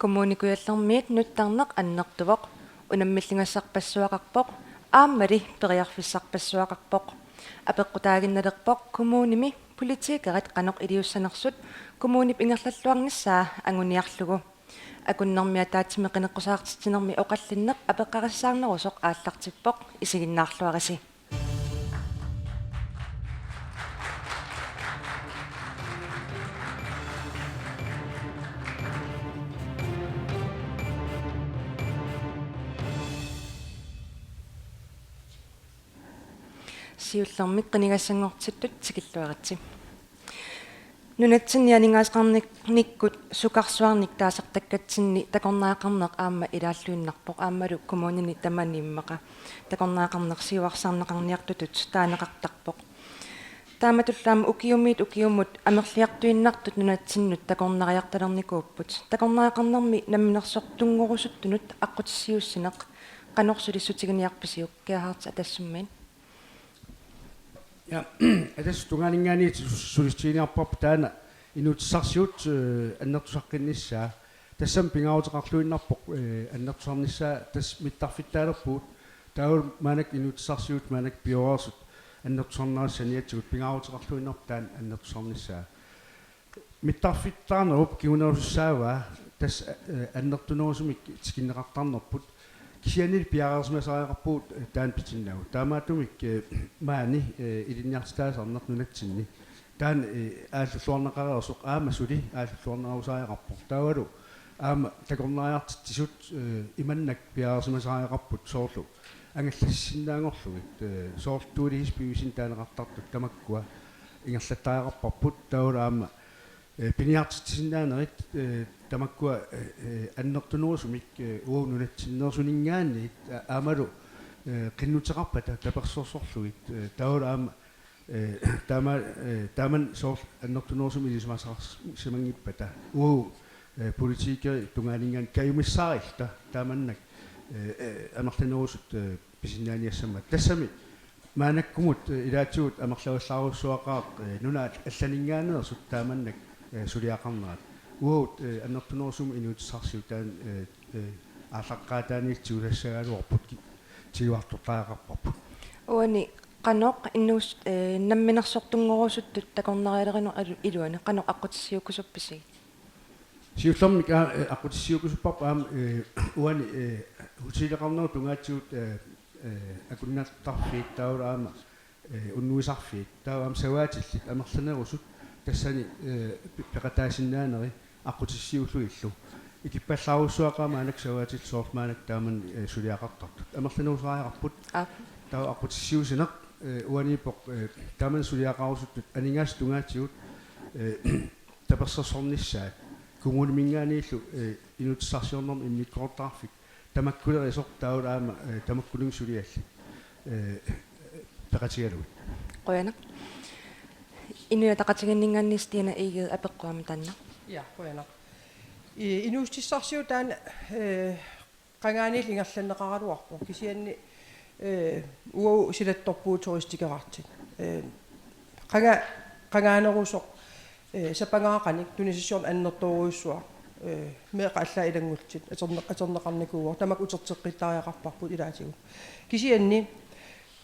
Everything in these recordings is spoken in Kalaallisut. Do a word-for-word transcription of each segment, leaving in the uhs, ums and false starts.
Kommune Kujallermiit nuttarneq annertuvoq, unammilligassarpassuaqarpoq aammali periarfissarpassuaqarpoq. Apeqqutaaginnalerpoq kommunimi politikerit qanoq iliussanersut kommunip ingerlalluarnissaa anguniarlugu. Akunnermi ataatsimik qineqqusaartitsinermi oqallinneq apeqqarissaarnerusoq aallartippoq, isiginnaarluarisi. Siullermik qinigassanngortittut tikilluaritsi. Nunatsinni aningaasaqarnikkut sukarsuarnik taasartakkatsinni takornariaqarneq aamma ilaalluinnarpoq, aammalu kommunini tamani immaqa takornariaqarneq siuarsarneqarniartutut taaneqartarpoq. Taamatullu aamma ukiumiit ukiumut amerliartuinnartut nunatsinnut takornariartalernikuupput. Takornariaqarnermi namminersortunngorusuttunut aqqutissiuussineq qanoq sulissutiginiarpisiuk, Gerhard Atassummiit? Ja, Atassut tungaaninngaanniit sulissutigiinnarparput taanna inuutissarsiut, eh, annertusaqqinnissaa. Tassami pingaaruteqarluinnarpoq, eh, annertusarnissaa, tassa mittarfittaalerpugut. Taava maannakkut inuutissarsiut, maannakkut pioreersut annertusarnerat saniatigut pingaaruteqarluinnarpoq taanna annertusarnissaa. Mittarfittaanerup kingunerusussaavaa tassa, eh, annertunerusumik tikinneqartarnerput. Kisiannili piareersimasariaqarpugut, eh, taanna pitinnagu. Taamaattumik, eh, maani, eh, ilinniartitaasarneq nunatsinni taanna, eh, aallulluarneqareersoq aamma suli aallulluarnerusariaqarpoq. Taavalu aamma takornariartitsisut, eh, imannak piareersimasariaqarput, soorlu angallassisinnaanngorlugit, eh, soorlu tuuliisut piviusinni taaneqartartut tamakkua ingerlattariaqarparput. Taavalu aamma, eh, piniartitsisinnaanerit, eh, tamakkua, eh, eh, annertunerusumik, eh, uagut nunatsinneersuninngaanniit, a-, aammalu, eh, qinnuteqarpata tapersersorlugit, eh, taavalu aamma, eh, taama, eh, taamani soorlu annertunerusumik ilisimasarsimanngippata uagut, eh, politikerit tungaaninngaanniit kajumissaarilluta taamannak, eh, eh, amerlanerusut, eh, pisinnaaniassammata. Tassami maannakkumut, eh, ilaatigut amerlavallaarujussuaqaaq, eh, nuna allaninngaanneersut taamannak, eh, suliaqarnerat. Uagut, eh, annertunerusumik inuutissarsiut taanna, eh, eh, aallaqqaataaniillu tigussassagaluarput, ki-, tiguartortariaqarparput. Uani qanoq inuus-, eh, namminersortunngorusuttut takornarialerinerup ilu-, iluani qanoq aqqutissiuukkusuppisigit? Siullermik aa, eh, aqqutissiuukkusupparput aamma, eh, uani, eh, hotelleqarnerup tungaatigut, eh, eh, akunnattarfiit taavalu aamma, eh, unnuisarfiit taava aamma savaatillit amerlanerusut tassani, eh, pe-, peqataasinnaaneri aqqutissiuullugillu. Ikippallaarujussuaqaaq maannakkut savaatillit soorlu maannakkut taamani, eh, suliaqartartut. Amerlanerusariaqarput. Aap. Taava aqqutissiuussineq, eh, uaniippoq, eh, taamani suliaqarusuttut aningaasat tungaatigut, eh, tapersersornissaat, kommuniminngaanniillu, eh, inuutissarsiornermut immikkoortortaqarfik tamakkulerisoq taavalu aamma, eh, tamakkuninnga suliallit, eh, peqatigalugit. Qujanaq. Inuit Ataqatigiinninngaanniit Stine Egede apeqqut aamma taanna. Ja, qujanaq. I-, inuussutissarsiut taanna, eh, qangaaniillu ingerlanneqaraluarpoq, kisianni, eh, uagut silattorpugut turistikerartit. Eh, qanga-, qangaanerusoq, eh, sapangaaqanik tunisassuarnik annertoorujussuaq, eh, meeqqat allaat ilanngullutik atorne-, atorneqarnikuuvoq, tamakku uterteqqittariaqarparput ilaatigut. Kisianni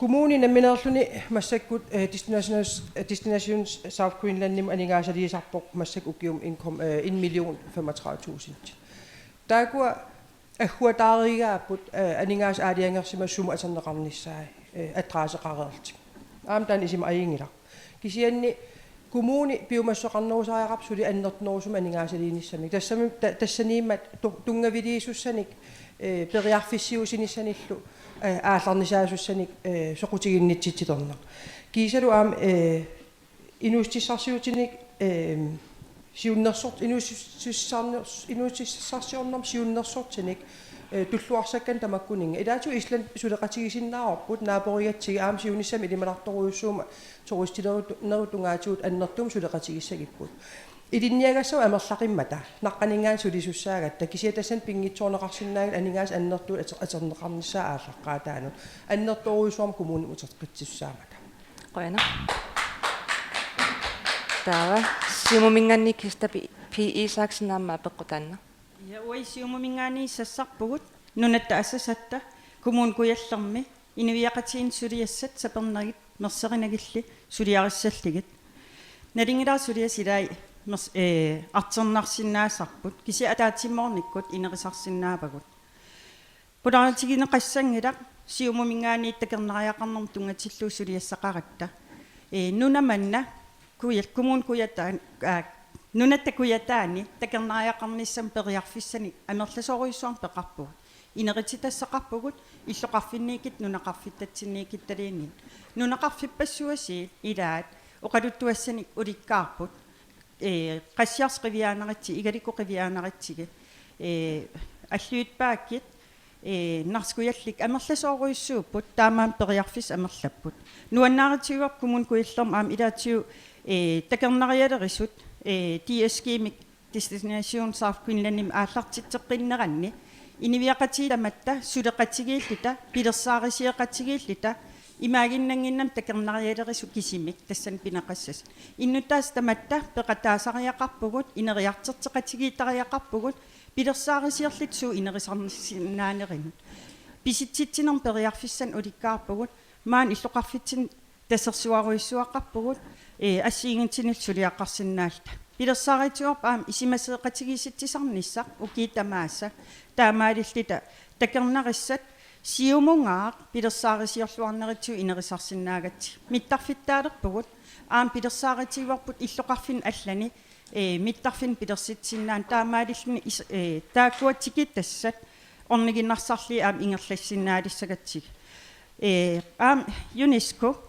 kommuni nammineerluni massakkut, eh, Destinations-, eh, Destinations South Greenlandimut aningaasaliisarpoq massakkut ukiumut en kom-, eh, en million femogtredive tusind. Taakkua agguataarigaapput, eh, aningaasat aalajangersimasut sumut atorneqarnissaat, eh, adresseqareerlutik. Aamma taanna isima ajunngilaq. Kisianni kommuni piumassuseqarnerusariaqarpoq suli annertunerusumik aningaasaliinissamik. Tassami ta-, tassaniimmat tu-, tunngaviliisussanik, eh, periarfissiuussinissanillu, eh, aallarnisaasussanik, eh, soqutiginnitsitsilerneq. Kiisalu aamma, eh, inuussutissarsiutinik, ehm, siunnersort-, inuussutissarsiorner-, inuussutissarsiornermut siunnersortinik, eh, tulluarsakkanik tamakkuninnga. Ilaatigut Island suleqatigisinnaavarput, naaporigatsigit aamma siunissami ilimanartorujussuummat turistilerutu-, nerup tungaatigut annertuumik suleqatigissagipput. Ilinniagassat amerlaqimmata, naqqaninngaanniit sulisussaagatta, kisianni tassani pinngitsoorneqarsinnaanngilaq aningaasat annertuut ater-, atorneqarnissaat aallaqqaataanut. Annertoorujussuarmik kommunimut uteqqitsissaammata. Qujanaq. Taava Siumuminngaanniit Kista P-, P. Isaksen aamma apeqqut taanna. Ja, uagut Siumuminngaanniit sassarpugut nunatta asasatta Kommune Kujallermi inuiaqatigiinni suliassat sapernagit mersorinagilli suliarissallugit. Nalunngilara suliassat ilai mers-, ee, artornarsinnaasarput, kisianni ataatsimoornikkut inerisarsinnaavagut. Pulaarutigineqassanngilaq Siumuminngaanniit takornariaqarnermut tunngatillugu suliassaqaratta. Ee, nuna manna Kuja-, Kommune Kujataan-, aa, Nunatta Kujataani takornariaqarnissamut periarfissanik amerlasoorujussuarmik peqarpugut. Inerusitassaqarpugut illoqarfinniikkutta nunaqarfittatsinniikkuttaluunniit. Nunaqarfippassuit ilaat oqaluttuassanik ulikkaarput. Ee, Qassiarsuk qiviaanaratsigit, Igaliku qiviaanaratsigit, ee, Alluitsup Baakkit, ee, Narsaq Kujallik amerlasoorujussuupput, taamaammat periarfissat amerlapput. Nuannaarutigaarput Kommune Kujallermi aamma ilaatigut, ee, takornarialerisut, ee, D S G-mik Destination South Greenlandimi aallartitseqqinneranni inuiaqatigiit tamatta suleqatigiilluta, pilersaarusioqatigiilluta, imaaginnannginnami takornarialerisut kisimik tassani pineqassasoq. Innuttaasut tamatta peqataasariaqarpugut, ineriartortitseqatigiittariaqarpugut, pilersaarusiorluta suut inerisarsinnaaneranut. Pisitsitsinermut periarfissanik ulikkaarpugut, maani illoqarfitsinni tasersuarujussuaqarpugut, ee, assigiinngitsunillu suliaqarsinnaalluta. Pilersaarutigaarput aamma isumasioqatigiissutissarnissaq ukiut tamaasa, taamaalilluta takornarissat Siumungaaq pilersaarusiorluarnerisigut inerisarsinnaagatsigit. Mittarfittaalerpugut aamma pilersaarutigaarput illoqarfinni allani, ee, mittarfinnik pilersitsisinnaanera, taamaalilluni is-, ee, taakkua tikitassat orniginarsarlugit aamma ingerlassinnaalussagatsigit. Ee, aamma UNESCO,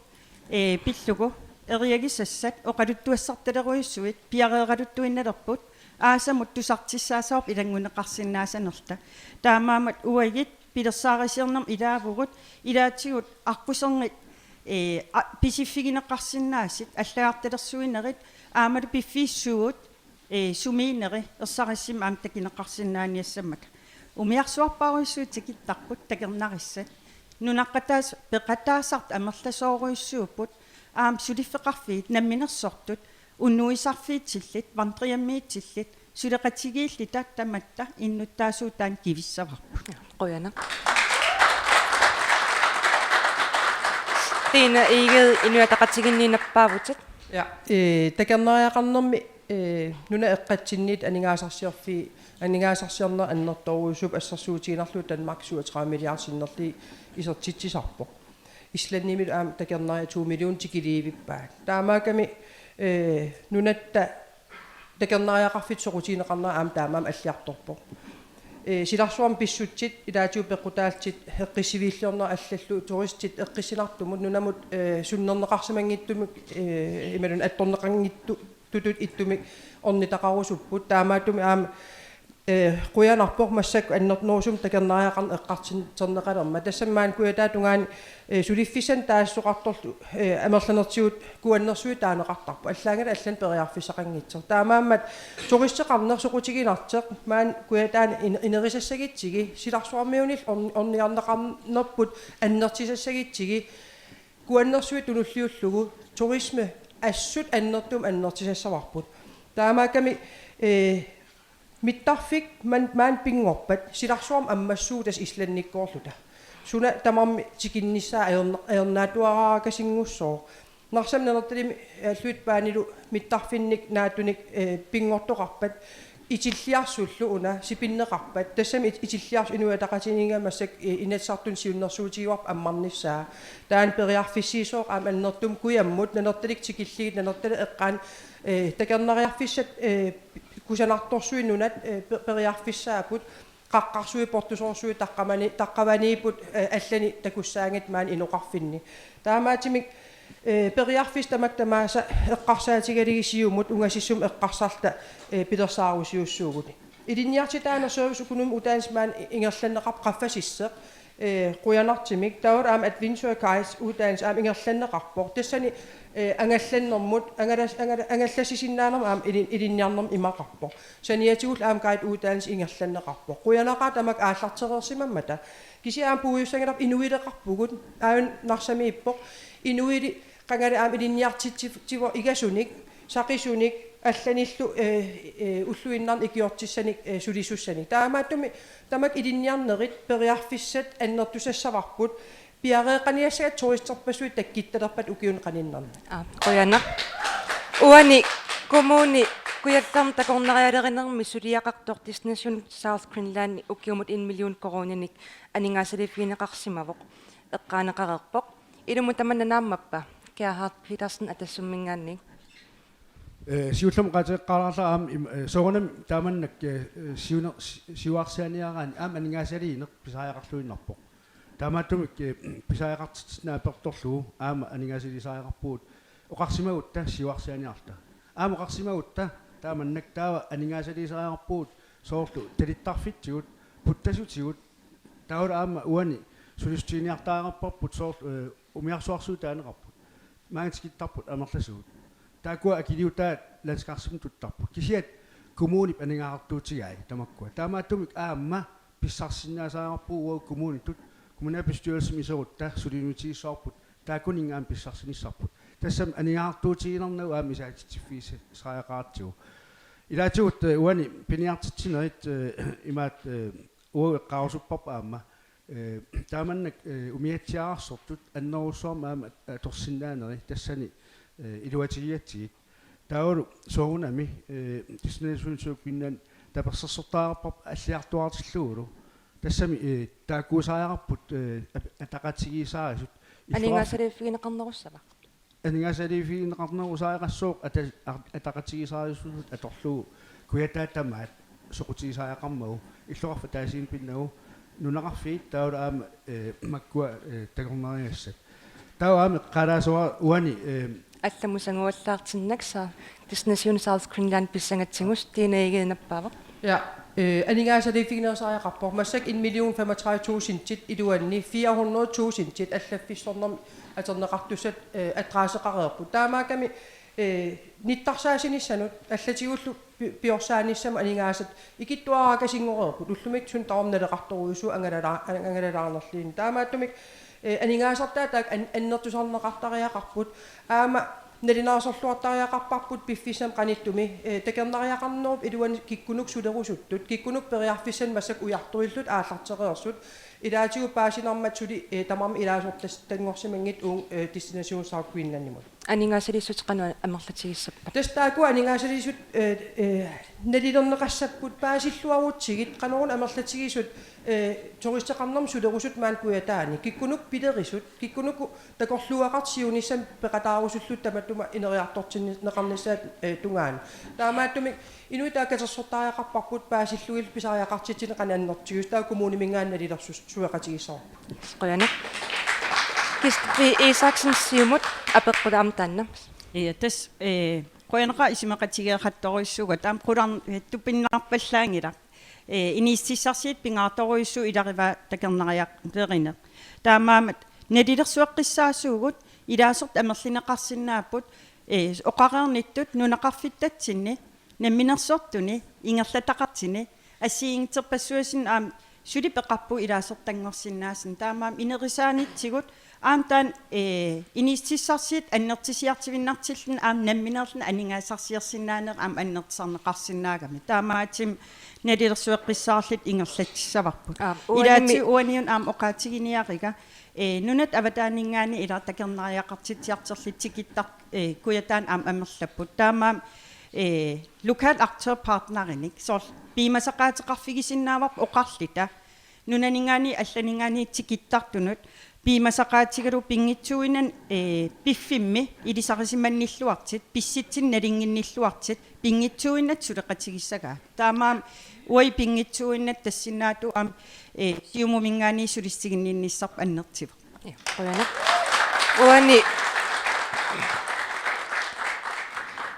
ee, pillugu eriagisassat oqaluttuassartalerujussuit piareeraluttuinnalerput, aasamut tusartussaassavarput ilanngunneqarsinnaasanerluta. Taamaammat uagut pilersaarusiornermut ilaavugut, ilaatigut aqquserngit, ee, a-, pisiffigineqarsinnaasut allagartalersuinerit, aammalu piffissap suut, ee, sumiineri ersarissumik aamma takuneqarsinnaaniassammata. Umiarsuarpaarujussuit tikittarput takornarissat. Nunaqqataas-, peqataasartut amerlasoorujussuupput, aamma suliffeqarfiit namminersortut, unnuisarfiitsillit, vandrehjemmiitsillit, suleqatigiilluta tamatta innuttaasuut taanna kivissavarput. Qujanaq. Stine Egede, Inuit Ataqatigiinniit nappaavutit. Ja, ee, takornariaqarnermi, ee, nunat eqqatsinniittut aningaasarsiorfi-, aningaasarsiornerit annertoorujussuupput, assersuutigiinnarlugu Danmark syvogtredive milliard sinnerlugit isertitsisarpoq. Islandimilu aamma takornariat to million tikilivippaat. Taamaakkami, ee, nunatta takornariaqarfittut soqutigineqarnerat aamma taamaammat alliartorpoq. Ee, silarsuarmi pissutsit, ilaatigut peqqutaallutik, eqqissiviilliornerit allallu, turistit eqqissinartumut, nunamut, ee, sunnerneqarsimanngitsumik, ee, imaluunniit attorneqanngitsu-, tutut ittumik ornitaqarusupput, taamaattumik aamma, ee, qujanarpoq massakkut annertunerusumik takornariaqarneq eqqartorneqalermat. Tassami maani Kujataata tungaani, ee, suliffissanik taassuseqartorlu, ee, amerlanertigut kuannersuit taaneqartarput. Allaanngilaq allanik periarfissaqanngitsoq. Taamaammat turisteqarneq soqutiginartoq maani Kujataani in-, inerisassagutsigit, silarsuarmiunillu orn-, ornigarneqarnerput annertusassagutsigit, kuannersuit tunulliullugu, turisme assut annertuumik annertusassavarput. Taamaakkami, ee, mittarfik man-, maani pinngorpat, silarsuarmi ammassuugut tassa islandikkoorluta. Suna tamarmi tikinnissaa ajorna-, ajornaatuaraarakasinngussooq. Narsami Nanortalimmi, ee, Alluitsup Baanilu mittarfinnik naatunik, ee, pinngortoqarpat, Itilliarsullu una sipinneqarpat, tassami It-, Itilliarsuk Inuit Ataqatigiinninngaanniit massakkut, ee, Inatsisartuni siunnersuutigaarput ammarnissaa. Taanna periarfissiisoq aamma annertuumik kujammut, Nanortalik tikillugit, Nanortalik eqqaani, ee, takornariarfissat, ee, kusanartorsuit nunat, ee, pe-, periarfissaapput, qaqqarsuit, portusoorsuit, taqqavani-, taqqavaniipput, ee, allanik takussaanngitsut maani inoqarfinni. Taamaattumik, ee, periarfissat tamakku tamaasa eqqarsaatigalugit siumut ungasissumik eqqarsarluta, ee, pilersaarusiussuuguni. Ilinniartitaaneq serviceøkonomisk uddannelse maani ingerlanneqarpoq qaffasissoq, ee, qujanartumik. Taava aamma adventure guide uddannelse aamma ingerlanneqarpoq. Tassani, ee, angallannermut, angalas-, angala-, angallassisinnaanermut aamma ilin-, ilinniarnermut imaqarpoq. Saniatigullu aamma guide uddannelse ingerlanneqarpoq. Qujanaqaaq tamakku aallartereersimammata. Kisianni aamma puigussanngilaq inuileqarpugut, aajuna Narsamiippoq, inuillu qangali aamma ilinniartitsivoq igasunik, saqisunik, allanillu, eh, eh, ulluinnarni ikiortissanik, eh, sulisussanik. Taamaattumik tamakku ilinniarnerit periarfissat annertusassavarput, piareeqqaniassagat turisterpassuit takkuttalerpata ukiuni qaninnerni. Aa, qujanaq. Uani Kommune Kujallermi takornarialerinermi suliaqartoq Destination South Greenland ukiumut en million koruuninik aningaasaliiffigineqarsimavoq, eqqaaneqareerpoq. Ilumut tamanna naammappa? Gerhard Petersen, Atassumminngaanniit. Eh, siullermik oqaatigikkaluarlunga aamma im-, eh, soorunami taamannak, eh, siuner-, si-, siuarsiaaniaraanni aamma aningaasaliineq pisariaqarluinnarpoq. Taamaattumik, eh, pisariaqartitsinnut apertorlugu aamma aningaasaliisariaqarpugut oqarsimagutta siuarsiaaniarluta. Aamma oqarsimagutta taamannak taava aningaasaliisariaqarpugut soorlu talittarfitsigut, puttasutigut, taavalu aamma uani sulissutiginiartariaqarparput soorlu, eh, umiarsuarsuit taaneqarput. Maanga tikittarput amerlasuut. Taakkua akiliutaat landskarsimut tuttarput. Kisianni kommunip aningaasartuutigai tamakkua. Taamaattumik aamma pissarsisinnaasariaqarpugut uagut kommunitut, kommunalbestyrelsimi iserutta suliniutigissavarput, taakkuninnga aamma pissarsinissarput. Tassami aningaasartuutiginernagu aamma isaatitsiffigisariaqaratsigu. Ilaatigut, eh, uani piniartitsinerit, eh, imaat, eh, uagut eqqaarusupparput aamma, eh, taamannak, eh, umiatsiaararsortut annerusumik aamma at-, atorsinnaaneri tassani, eh, iluatigigatsigit. Taavalu soorunami, eh, Destination South Greenland tapersersortariaqarparput alliartuaartillugulu. Tassami, eh, taakkuusariaqarput, eh, ap-, ataqatigiissarisut. Illoqarf-, aningaasaliiffigineqarnerussava? Aningaasaliiffigineqarnerusariaqassaaq ata-, ar-, ataqatigiissarisut atorlugu kujataat tamaat soqutigisariaqarmagu illoqarfik ataasiinnaq pinnagu nunaqarfiit taavalu aamma, eh, makkua, eh, takornariassat. Taava aamma eqqaalaassavara uani, eh, allamut sanguallaartinnagu Destination South Greenland pissangatigut. Stine Egede nappaavoq. Ja, eh, aningaasaliiffiginerusariaqarpoq. Massakkut en million femogtredive tusindit iluanni fire hundrede tusindit allaffissornermut atorneqartussat, eh, adresseqareerput. Taamaakkami, eh, nittarsaasinissamut allatigullu pi-, piorsaanissamut aningaasat ikittuaraakasinngoreerput. Ullumikkut suna tamarmi naleqartorujussuuvoq angalala-, angalalaarnerluunniit. Taamaattumik, eh, aningaasartaat taakku an-, annertusarneqartariaqarput. Aamma nalunaarsorluartariaqarparput piffissami qanittumi, eh, takornariaqarnerup iluani kikkunnut sulerusuttut, kikkunnut periarfissanik massakkut ujartuillutik aallartereersut, ilaatigut paasinarmat suli, eh, tamarmik ilaasortassanngorsimanngitsut uunga, eh, Destination South Greenlandimut. Aningaasaliissutit qanoq amerlatigissappat? Tassa taakku aningaasaliissutit, eh, eh, nalilerneqassapput paasilluarutsigit, qanoruna amerlatigisut, eh, turisteqarnermut sulerusuttut maani Kujataani. Kikkunnut pilerisut, kikkunnut takorluugaqartut siunissami peqataarusullutik tamatuma ineriartortinneqarnissaata, eh, tungaanut. Taamaattumik inuit taakku katersortariaqarparput paasillugillu pisariaqartitsineq qanoq annertutigisoq, taava kommuniminngaanniit nalilersus-, sueqatigissavarput. Qujanaq. Kirsten B. Isaksen, Siumut, apeqqut aamma taanna. Ja, tassa, eh, qujanaqaaq isumaqatigeeqattorujussuugut, aamma qular-, eh, tupinnarpallaanngilaq. Eh, iniissutissarsiutit pingaartorujussuuvoq ilarivaat takornarialerineq. Taamaammat nalilersueqqissaasuugut, ilaasortat amerlineqarsinnaapput, eh, oqareernittut nunaqarfittatsinni, namminersortuni, ingerlataqartuni, assigiinngitsorpassuarnik aamma suli peqarpugut ilaasortanngorsinnaasunut. Taamaammat inerisaanitsigut aamma taanna, eh, iniissutissarsiutit annertusiartuinnartilluni aamma nammineerluni aningaasarsiorsinnaaneq aamma annertusarneqarsinnaagami. Taamaattumik nalilersueqqissaarluta ingerlatissavarput. Aap, uanimi- Ilaatigut uani una aamma oqaatiginiariga, eh, nunatta avataaninngaanniit ilaa takornariaqartitsiartorlutik tikittartut, eh, Kujataani aamma amerlapput. Taamaammat, eh, lokal aktør partnerinik, soorlu piumasaqaateqarfigisinnaavarput oqarluta nunaninngaanniit allaninngaanniit tikittartunut piumasaqaatigalugu pinngitsuuinnani, eh, piffimmi ilisarisimannilluartut, pissutsinut nalunnginnilluartut, pinngitsuuinnata suleqatigissagaat. Taamaammat uagut pinngitsuuinnata tassinnaatut aamma, eh, Siumuminngaanniit sulissutiginninnissarput annertuvoq. Ja, qujanaq. Uani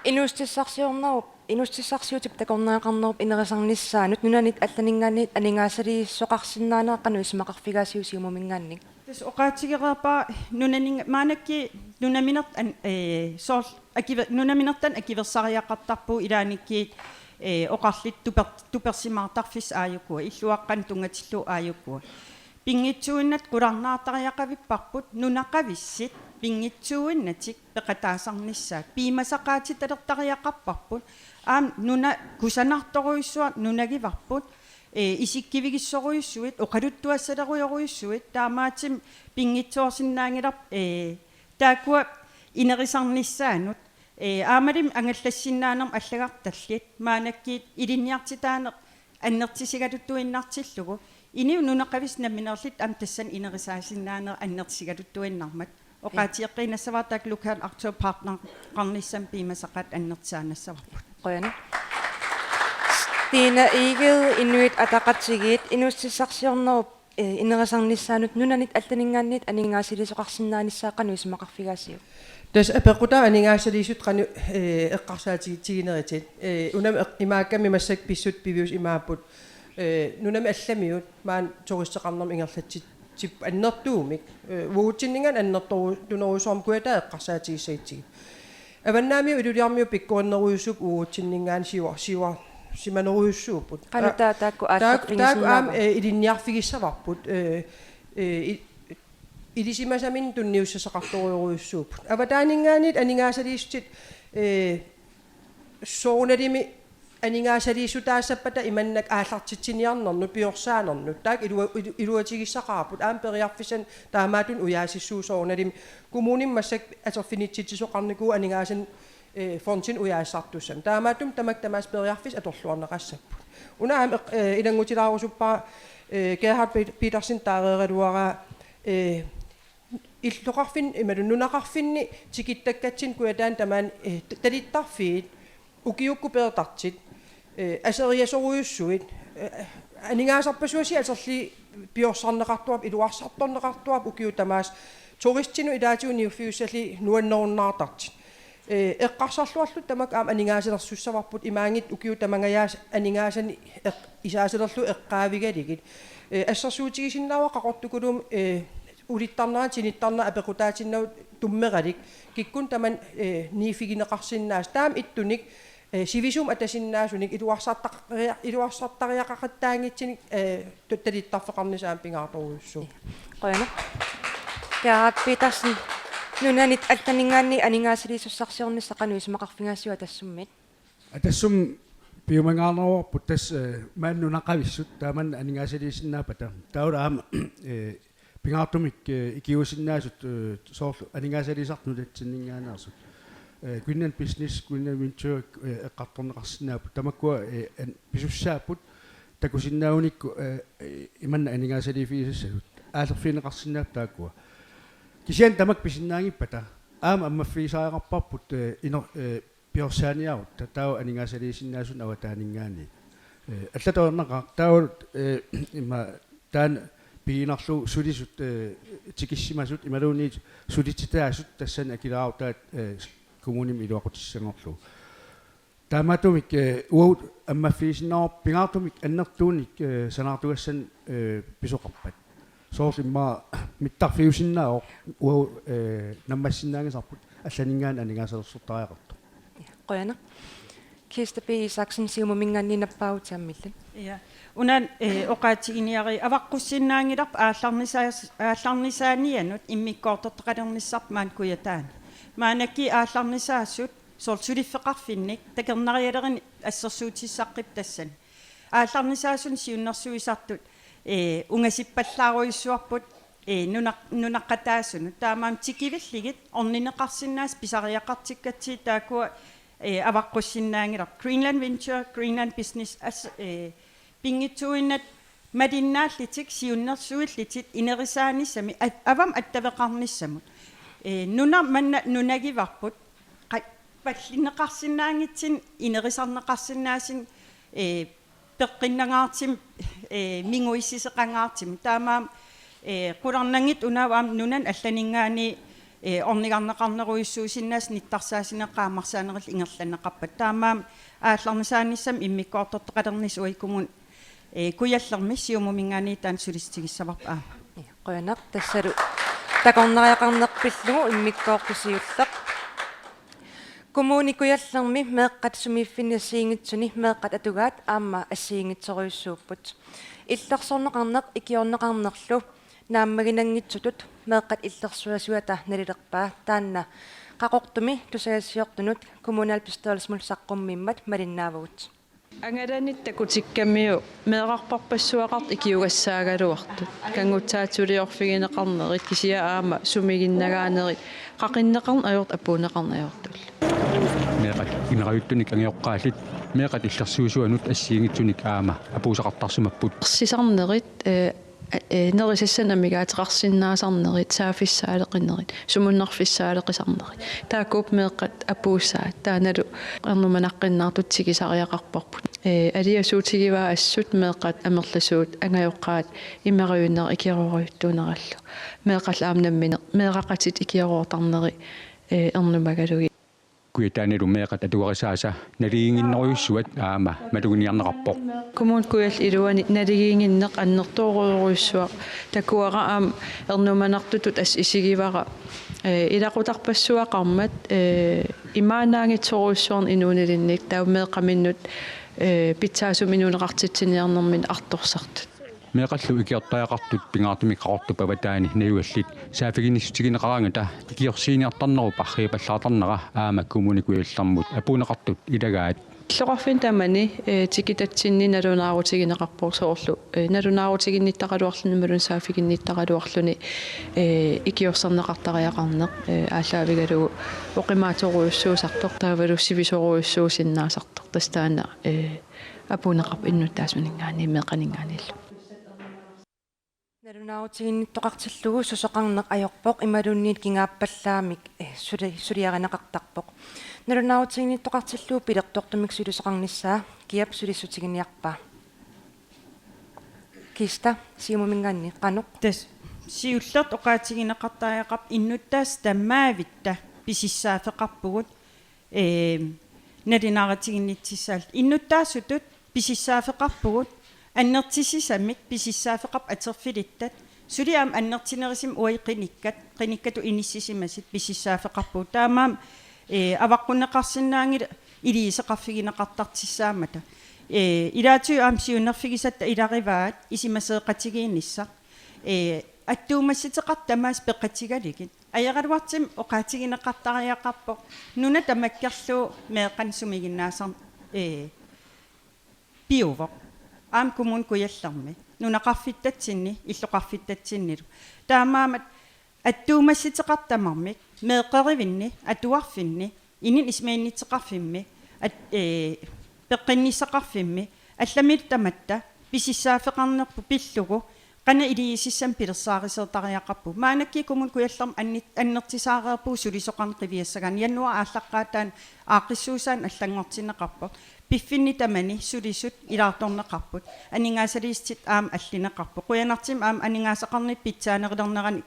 inuussutissarsiornerup, inuussutissarsiutip takornariaqarnerup inerisarnissaanut nunanit allaninngaanniit aningaasaliisoqarsinnaanera qanoq isumaqarfigaasiuk Siumuminngaanniit? Tassa oqaatigereerpara nunaninng-, maannakkut nunaminert-, an-, eh, soorlu akive-, nunaminertanik akuersariaqartarpugut ilaannikkut, eh, oqarluta tuper-, tupersimaartarfissat aajukua, illuaqqanut tunngatillugu aajukua. Pinngitsuuinnata qularnaartariaqavipparput nunaqavissit pinngitsuuinnatik peqataasarnissaat piumasaqaatitalertariaqarparput. Aamma nuna kusanartorujussuaq nunagivarput, ee, isikkivigissorujussuit, oqaluttuassalerujorujussuit, taamaattumik pinngitsoorsinnaanngilarput, ee, taakkua inerisarnissaannut, ee, aammalumi angallassinnaanermut allagartallit, maannakkut ilinniartitaaneq annertusigaluttuinnartillugu. Inuit nunaqavissut nammineerlutik aamma tassani inerisaasinnaanerat annertusigaluttuinnarmat. Oqaatigeqqiinnassavara taakku lokalaktørpartnereqarnissamut piumasaqaatit annertusaannassavarput. Qujanaq. Stine Egede, Inuit Ataqatigiit, inuussutissarsiornerup, eh, inerisarnissaanut nunanit allaninngaanniit aningaasaliisoqarsinnaanissaa qanoq isumaqarfigaasiuk? Tassa apeqqutaavoq aningaasaliissutit qanoq, eh, eqqarsaatiginerit. Eh, unami eq-, imaakkami massakkut pissutsit piviusut imaapput, eh, nunami allamiut maani turisteqarnermut ingerlatsitsippat annertuumik, eh, uagutsinninngaanniit annertorujusoormat kujataani eqqarsaatigissagutsigit. Avannaamiut Ilulissarmiut pikkorinnerujussuupput, uagutsinninngaanniit siua-, siua-, simanerujussuupput. Qanoq taava taakku taak-, taakku aamma, aallerfigisinnaava? Eh, ilinniarfigissavarput, eh, eh, i-, ilisimasaminnik tunniussassaqartorujorujussuupput. Avataaninngaanniit aningaasaliissutit, eh, soorunalimi aningaasaliissutaassappata imannak aallartitsiniarnernut, piorsaanermut. Taakku ilua-, ilu-, iluatigissaqaarput. Aamma periarfissanik taamaattunik ujaasissuuvoq soorunalimi. Kommunimi massakkut atorfinitsitsisoqarnikuuvoq aningaasanik, eh, fondinik ujaasisartussamik. Taamaattumik tamakku tamaasa periarfissat atorluarneqassapput. Una aamma eq-, eh, ilanngutilaarusuppara, eh, Gerhard Pet-, Petersen taareeraluaraa, eh, illoqarfinni, imaluunniit nunaqarfinni tikittakkatsinni kujataani tamaani, eh, t-, talittarfiit ukiukkut peertartut, eh, aseriasorujussuit, eh, aningaasarpassuit atorlugit piorsarneqartuarput, iluarsartorneqartuarput ukiut tamaasa, turistinut ilaatigut niuffiussallugit nuannerunnaartartut. Eh, eqqarsarluarluta tamakku aamma aningaasalersussavarput, imaanngitsoq ukiut tamangajaasa aningaasanik eq-, isaasalerlugit eqqaavigalugit. Eh, assersuutigisinnaavara Qaqortukuluumi, eh, ulittarnera, tinittarnera apeqqutaatinnagu tummeralik, kikkunnit tamanit, eh, niiffigineqarsinnaasut. Taama ittunik, eh, sivisuumik atasinnaasunik iluarsartaqaria-, iluarsartariaqaqattaanngitsunik, eh, tu-, talittarfeqarnissaq aamma pingaartorujussuuvoq. Qujanaq. Gerhard Petersen, nunanit allaninngaanniit aningaasaliisussarsiornissaq qanoq isumaqarfigaasiuk Atassummit? Atassum piumangaarneruarput tassa, eh, maani nunaqavissut taamani aningaasaliisinnaappata. Taavalu aamma, eh, pingaartumik, eh, ikiuusinnaasut, eh, soorlu aningaasaliisartut nunatsinninngaanneersut. Eh, Greenland Business, Greenland Venture, eh, eqqartorneqarsinnaapput. Tamakkua, eh, an-, pisussaapput takusinnaagunikku, eh, eh, imannak aningaasaliiffigisassasut. Aallerfigineqarsinnaapput taakkua. Kisianni tamakku pisinnaanngippata aamma ammaffigisariaqarparput, eh, ino-, eh, piorsaanerussat ta-, taava aningaasaliisinnaasunik avataaninngaanniit. Eh, allatut ajornaqaaq taava, eh, immaqa taanna pigiinnarlugu sulisut, eh, tikissimasut imaluunniit sulititaasut tassani akileraarutaat, eh, kommunimi iluaqutissanngorlugu. Taamaattumik, eh, uagut ammaffigisinnaavoq pingaartumik annertuunik, eh, sanaartugassanik, eh, pisoqarpat. Soorlu immaqa mittarfiusinnaavoq uagut, eh, nammassinnaanngisarput allaninngaanniit aningaasalersortariaqartoq. Qujanaq. Kirsten B. Isaksen, Siumuminngaanniit nappaavutit aamma illit. Ja. Una, eh, oqaatiginiariga avaqqussinnaanngilarput aallarnisaas-, aallarnisaaniannut immikkoortortaqalernissarput maani Kujataani. Maannakkut aallarnisaasut soorlu suliffeqarfinnik takornarialerineq assersuutissaqqipput tassani. Aallarnisaasunik siunnersuisartut, eh, ungasippallaarujussuarput, eh, nunaq-, nunaqqataasunut. Taamaammat tikivillugit ornineqarsinnaasut pisariaqartikkatsigit taakkua, eh, avaqqussinnaanngilarput. Greenland Venture, Greenland Business as-, eh, pinngitsuuinnaq malinnaallutik, siunnersuillutik, inerisaanissami, at-, avammut attaveqarnissamut. Eh, nunat manna nunagivarput, qa-, pallinneqarsinnaanngitsunik, inerisarneqarsinnaasunik, eh, peqqinnangaartumik, eh, minguissisoqangaartumik. Taamaammat, eh, qularnanngitsoq una aamma nunanit allaninngaanniit, eh, ornigarneqarnerujussuusinnaasut nittarsaasineq qaammarsaanerillu ingerlanneqarpat. Taamaammat aallarnisaanissamut immikkoortortaqalernissaq uagut kommuni, eh, Kujallermi Siumuminngaanniit taanna sulissutigissavarput aamma. Qujanaq, tassalu takornariaqarneq pillugu immikkoortoq siulleq. Kommune Kujallermi meeqqat sumiiffinni assigiinngitsuni meeqqat atugaat aamma assigiinngitsorujussuupput. Illersorneqarneq ikiorneqarnerlu Naammaginanngitsutut meeqqat illersuisuata nalilerpaa, taanna Qaqortumi tusagassiortunut kommunalbestyrelsimut saqqummimmat malinnaavugut. Angalanitta takutikkamiuk meerarpassuaqartut ikiugassaagaluartut. Kanngutsaatsuliorfigineqarnerit kisianni aamma sumiginnagaanerit qaqinneqarneq ajortut apuunneqarneq ajortullu. Meeqqat imerajuttunik angajoqqaallit meeqqat illersuisuanut assigiinngitsunik aamma apuussaqartarsimapput. Ersisarnerit, eh, eh, nerisassanik amigaateqarsinnaasarnerit, saaffissaaleqinerit, sumunnarfissaaleqisarnerit. Taakkuupput meeqqat apuussaat, taannalu ernumanaqqinnaartutut tigusariaqarparput. Eh, aliasuutigivaa assut meeqqat amerlasuut angajoqqaat imerajunerit ikiororujuttuunerallu. Meeqqallu aamma nammineq meeraqatit ikiorortarneri, eh, ernumagalugit. Kujataanilu meeqqat atugarisaasa naligiinnginnerujussuat aamma maluginiarneqarpoq. Kommune Kujalleq iluani naligiinnginneq annertoorujussuaq takuara aamma ernumanartutut assut isigivara, eh, ilaqutarpassuaqarmat, eh, imaannaanngitsorujussuarnik inuunilinnik taava meeqqaminnut, eh, pitsaasumik inuuneqartitsiniarnerminni artorsartut. Meeqqallu ikiortariaqartut pingaartumik Qaqortup avataani najugallit saaffiginnissutigineqaraangata ikiorsiiniartarnerup arriippallaartarnera aamma Kommune Kujallermut apuunneqartut ilagaat. Illoqarfinni tamani, eh, tikitatsinni nalunaarutigineqarpoq soorlu, eh, nalunaarutiginnittaraluarluni imaluunniit saaffiginnittaraluarluni, eh, ikiorserneqartariaqarneq, eh, aallaavigalugu oqimaatorujussuusartoq taavalu sivisorujussuusinnaasartoq. Tassa taanna, eh, apuunneqarpoq innuttaasuninngaanniit meeqqaninngaanniillu. Nalunaarutiginnittoqartillugu susoqarneq ajorpoq imaluunniit kingaappallaamik, eh, suli-, suliarineqartarpoq. Nalunaarutiginnittoqartillugu pilertortumik sulisoqarnissaa Kiap sulissutiginiarpaa. Kista, Siumuminngaanniit qanoq? Tassa siullertut oqaatigineqartariaqarpoq innuttaasut tamaavitta pisussaaffeqarpugut, ee, nalunaarutiginnittussaalluta. Innuttaasutut pisussaaffeqarpugut, annertusisamik pisussaaffeqarput atorfilittat. Suli aamma annertunerusumik uagut qinikkat, qinikkatut inissisimasut pisussaaffeqarpugut. Taamaammat, ee, avaqqunneqarsinnaanngilaq iliuuseqarfigineqartartussaammata. Ee, ilaatigut aamma siunnerfigisatta ilagivaat isumaseeqatigiinnissaq. Ee, attuumassuteqartut tamaasa peqatigalugit. Ajoraluartumik oqaatigineqartariaqarpoq nuna tamakkerlugu meeqqanik sumiginnaasarneq, ee, piuvoq. Aamma Kommune Kujallermi nunaqarfittatsinni illoqarfittatsinnilu. Taamaammat attuumassuteqartut tamarmik meeqqerivinni, atuarfinni, inunnut isumaginnittoqarfimmi, at-, ee, peqqinnissaqarfimmi, allamilu tamatta pisussaaffeqarnerput pillugu qanoq iliuusissamik pilersaarusiortariaqarpugut. Maannakkut Kommune Kujallermi anni-, annertusaareerpugut sulisoqarneq qiviassagaanni, januaarip aallaqqaataani aaqqissuussaaneq allanngortinneqarpoq. Piffinni tamani sulisut ilaartorneqarput. Aningaasaliissutit aamma allineqarput. Qujanartumik aamma aningaasaqarnitta pitsaanerulerneranik,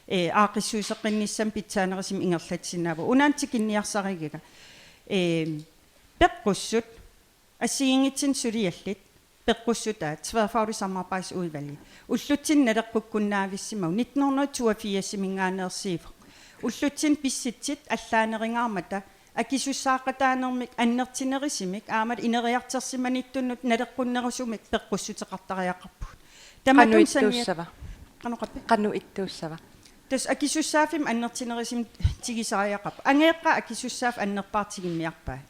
ee, aaqqissuusseqqinnissamut pitsaanerusumik ingerlatsinnaavugut. Unaana tikinniarsarigiga. Ee, peqqussut assigiinngitsunik suliallit peqqussutaat, tværfagligt samarbejdsudvalg. Ullutsinni naleqqukkunnaavissimavoq, nitten hundrede toogfirsiminngaanneersuuvoq. Ullutsinni pissutsit allaanerungaarmata akisussaaqataanermik annertunerusumik aammalu ineriartorsimanittunnut naleqqunnerusumik peqqussuteqartariaqarpugut. Qanoq tamatuma saniat-, ittuussava? Qanoq qappi? Qanoq ittuussava? Tassa akisussaaffimmik annertunerusumik tigusariaqarpoq. Angajoqqaat akisussaaffik annerpaaq tigummiarpaat.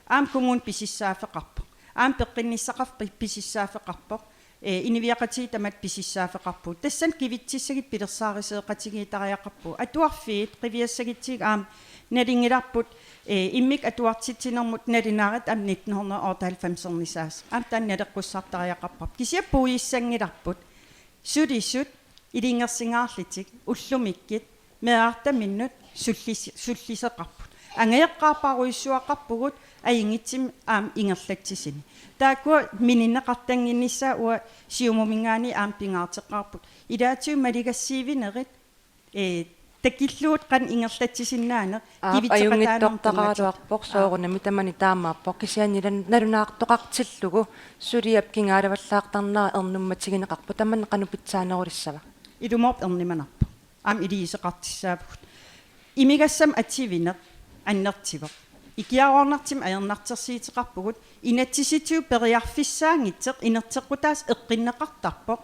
Aamma kommuni pisussaaffeqarpoq. Aamma peqqinnissaqarfik pi-, pisussaaffeqarpoq. Ee, inuiaqatigiit tamatta pisussaaffeqarpugut. Tassani kivitsissagutsigu pilersaarusioqatigiittariaqarpugut. Atuarfiit qiviassagutsigit aamma nalunngilarput, ee, immikkut atuartitsinermut nalunaarutut aamma nitten hundrede otteoghalvfemsernissaasut. Aamma taanna naleqqussartariaqarparput. Kisianni puigussanngilarput sulisut ilungersungaarlutik ullumikkut meerartaminnut sullis-, sullisoqarput. Angajoqqaarparujussuaqarpugut ajunngitsumik aamma ingerlatsisuni. Taakkua mininneqartannginnissaat uanga Siumuminngaanniit aamma pingaartoqarput. Ilaatigut malugassiuinerit, ee, takillugu qanoq ingerlatsisinnaaneq. Aap, kivitseqataanermut ajunngitsortaqaraluarpoq, aa, soorunami tamani taamaappoq. Kisianni nal-, nalunaartoqartillugu suliap kingaalavallaartarnera ernummatigineqarpoq. Tamanna qanoq pitsaanerulissava? Ilumoorpoq ernumanarpoq. Aamma iliuuseqartussaavugut. Imigassamik atuineq annertuvoq. Ikiaroornartumik ajornartorsiuteqarpugut, inatsisitigut periarfissaanngitsoq inerteqqutaasut eqqunneqartarpoq.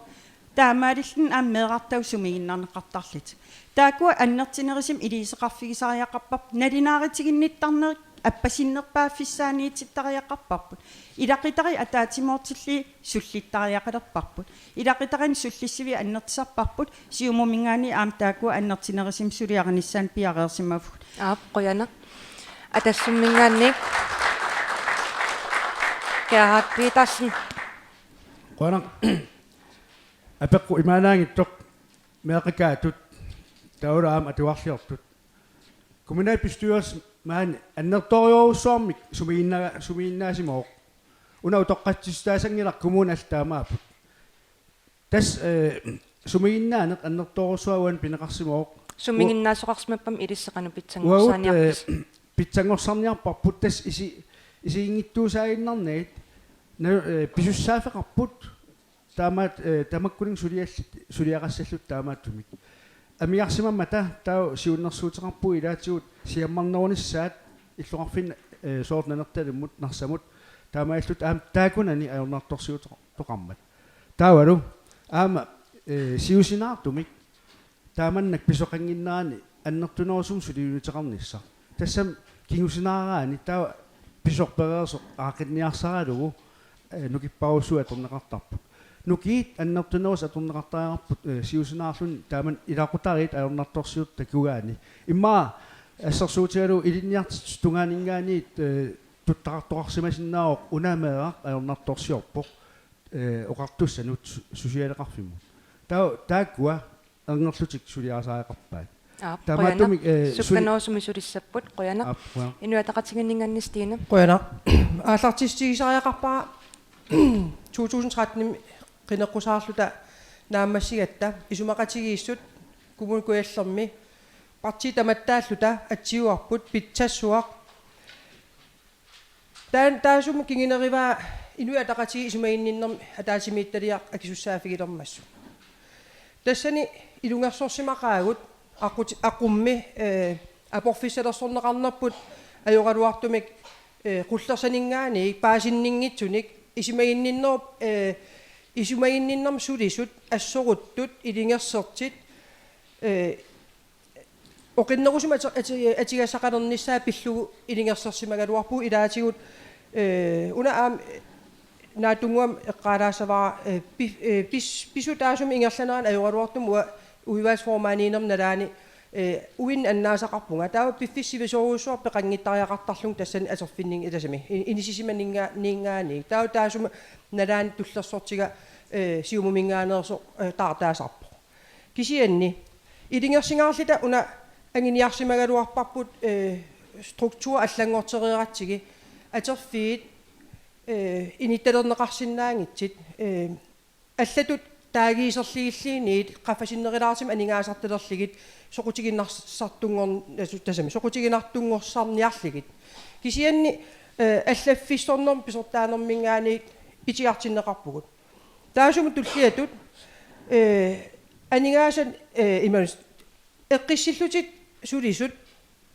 Taamaalilluni aamma meerartagut sumiginnarneqartarlutik. Taakkua annertunerusumik iliuuseqarfigisariaqarparput, nalunaarutiginnittarneq appasinnerpaaffigissaaniitittariaqarparput. Ilaqutariit ataatsimoortillugit sullittariaqalerparput. Ilaqutariinni sullissivik annertusarparput, Siumuminngaanniit aamma taakkua annertunerusumik suliarinissaannut piareersimavugut. Aap, qujanaq. Atassumminngaanniit Gerhard Petersen. Qujanaq. Apeqqut imaannaanngitsoq meeqqakaatut taavalu aamma atugarliortut. Kommunalbestyrelsip maani annertoorujussuarmik sumiginna-, sumiginnaasimavoq. Una utoqqatsissutaasanngilaq, kommunit allat taamaapput. Tassa, eh, sumiginnaaneq annertoorujussuaq uani pineqarsimavoq. Sumiginnaasoqarsimappat ilissi qanoq, uagut, eh, pitsanngorsarniarpisi? Pitsanngorsarniarparput tassa isi-, isiginngitsuusaaginnarnagit. Na-, eh, pisussaaffeqarput. Taamaat, eh, tamakkuninnga suliallit, suliaqassalluta taamaattumik. Amigarsimammata taava siunnersuuteqarpugut ilaatigut siammarnerunissaat illoqarfinni, eh, soorlu Nanortalimmi Narsami taamaalilluta aamma taakkunani ajornartorsiuteqarmat. Taavalu aamma, eh, siusinaartumik taamannak pisoqannginnerani annertunerusumik suliniuteqarnissaq. Tassami kingusinaaraanni taava pisoq pereersoq aaqqinniarsaralugu, eh, nukipparujussuit atorneqartarput. Nukiit annertunerusut atorneqartariaqarput, eh, siusinaarluni taamani ilaqutariit ajornartorsiutit takugaanni. Immaqa assersuutigalugu ilinniartitsisut tungaanninngaanniit, eh, tuttaqartoqarsimasinnaavoq una meeraq ajornartorsiorpoq, eh, oqartussanut su-, susialeqarfimmut. Taava taakkua ernerlutik suliarisariaqarpaat. Aap, taamaattumik, qujanaq. Eh, suli- Sukkanerusumik sulissapput, qujanaq. Aap, qujanaq. Inuit Ataqatigiinninngaanniit Stine. Qujanaq. Aallartissutigisariaqarpara to tusind tretten-imi qineqqusaarluta naammassigatta isumaqatigiissut Kommune Kujallermi partiit tamattaalluta atsiuarput pitsassuaq. Taan-, taassuma kingunerivaa Inuit Ataqatigiit isumaginninnermik ataatsimiititaliaq akisussaaffigilermassuk. Tassani ilungersorsimaqaagut aqqut-, aqqummi, eh, aporfissalersorneqarnerput ajoraluartumik, eh, qullersaninngaanniit paasinninngitsunik isumaginninnerup, eh, isumaginninnermik sulisut assoruttut ilungersortit, eh, oqinnerusumik ati-, ati-, atugassaqalernissaat pillugu ilungersorsimagaluarpugut ilaatigut, eh, una aamma Naatsunnguamik eqqaalaassavara, eh, pi-, eh, pis-, pisut taassuma ingerlanerani ajoraluartumik uanga udvalgsformandiunerma nalaani, eh, uinni annaasaqarpunga. Taava piffissaq sivisoorujussuaq peqanngittariaqartarlunga tassani atorfinni-, tassami, i-, inissisimaninnga-, ninngaanniit. Taava taassuma nalaani tullersortiga, eh, Siumuminngaanneersoq, eh, taartaasarpoq. Kisianni ilungersungaarluta una anguniarsimagaluarparput, eh, struktur allanngortereeratsigu atorfiit, eh, inuttalerneqarsinnaanngitsut, eh, allatut taaguuserlugilluunniit qaffasinnerulaartumik aningaasartalerlugit soqutiginnartartunngor-, tasu-, tassami, soqutiginartunngorsarniarlugit. Kisianni, eh, allaffissornermut pisortaanerminngaanniit itigartinneqarpugut. Taassuma tulliatut, eh, aningaasat, eh, imaluunniit eqqissillutik sulisut,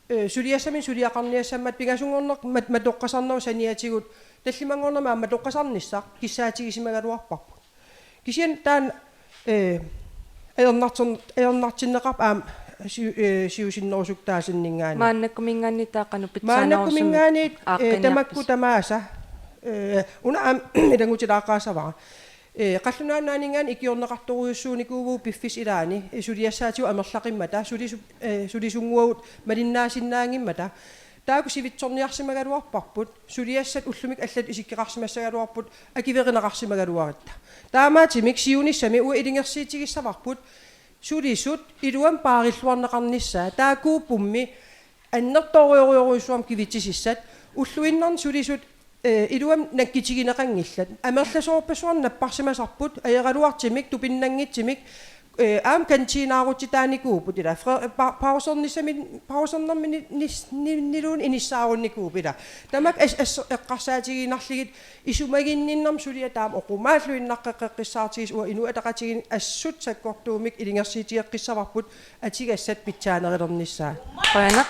eh, suliassaminnik suliaqarniassammata pingasunngorneq mat-, matoqqasarnerup saniatigut tallimanngornermi aamma matoqqasarnissaq kissaatigisimagaluarparput. Kisianni taanna, eh, ajornartin-, ajornartinneqarpoq aamma siu-, eh, siusinnerusukkut taasinninngaanniit. Maannakkuminngaanniit taava qanoq pitsaanerusumik, maannakkuminngaanniit, eh, aaqqinniarpisi? Tamakku tamaasa, eh, una aamma ilanngutilaaqqaassavara. Eh, qallunaat nunaanninngaanniit ikiorneqartorujussuunikuuvugut piffissap ilaani, eh, suliassaatigut amerlaqimmata, sulisu-, eh, sulisunnguagut malinnaasinnaanngimmata. Taakku sivitsorniarsimagaluarparput, suliassat ullumikkut allatut isikkoqarsimassagaluarput, akuerineqarsimagaluarutta. Taamaattumik siunissami uanga ilungersuutigissavarput, sulisut iluamik paarilluarneqarnissaat, taakkuuppummi annertoorujorujussuarmik kivitsisussat, ulluinnarni sulisut, eh, iluamik nakkutigineqanngillat. Amerlasoorpassuarnik napparsimasarput, ajoraluartumik tupinnanngitsumik, eh, aamma kantiinaarutsitaanikuupput ila. Fre-, pa-, pausernissamin-, pausernermini-, nis-, ni-, niluunniit inissaarunnikuupput ila. Tamakku as-, as-, eqqarsaatigiinnarlugit isumaginninnermik suliaq taama oqumaalluinnaqqeqqissaartigisoq uanga Inuit Ataqatigiinni assut sakkortuumik ilungersuutigeqqissavarput atugassat pitsaanerulernissaat. Qujanaq.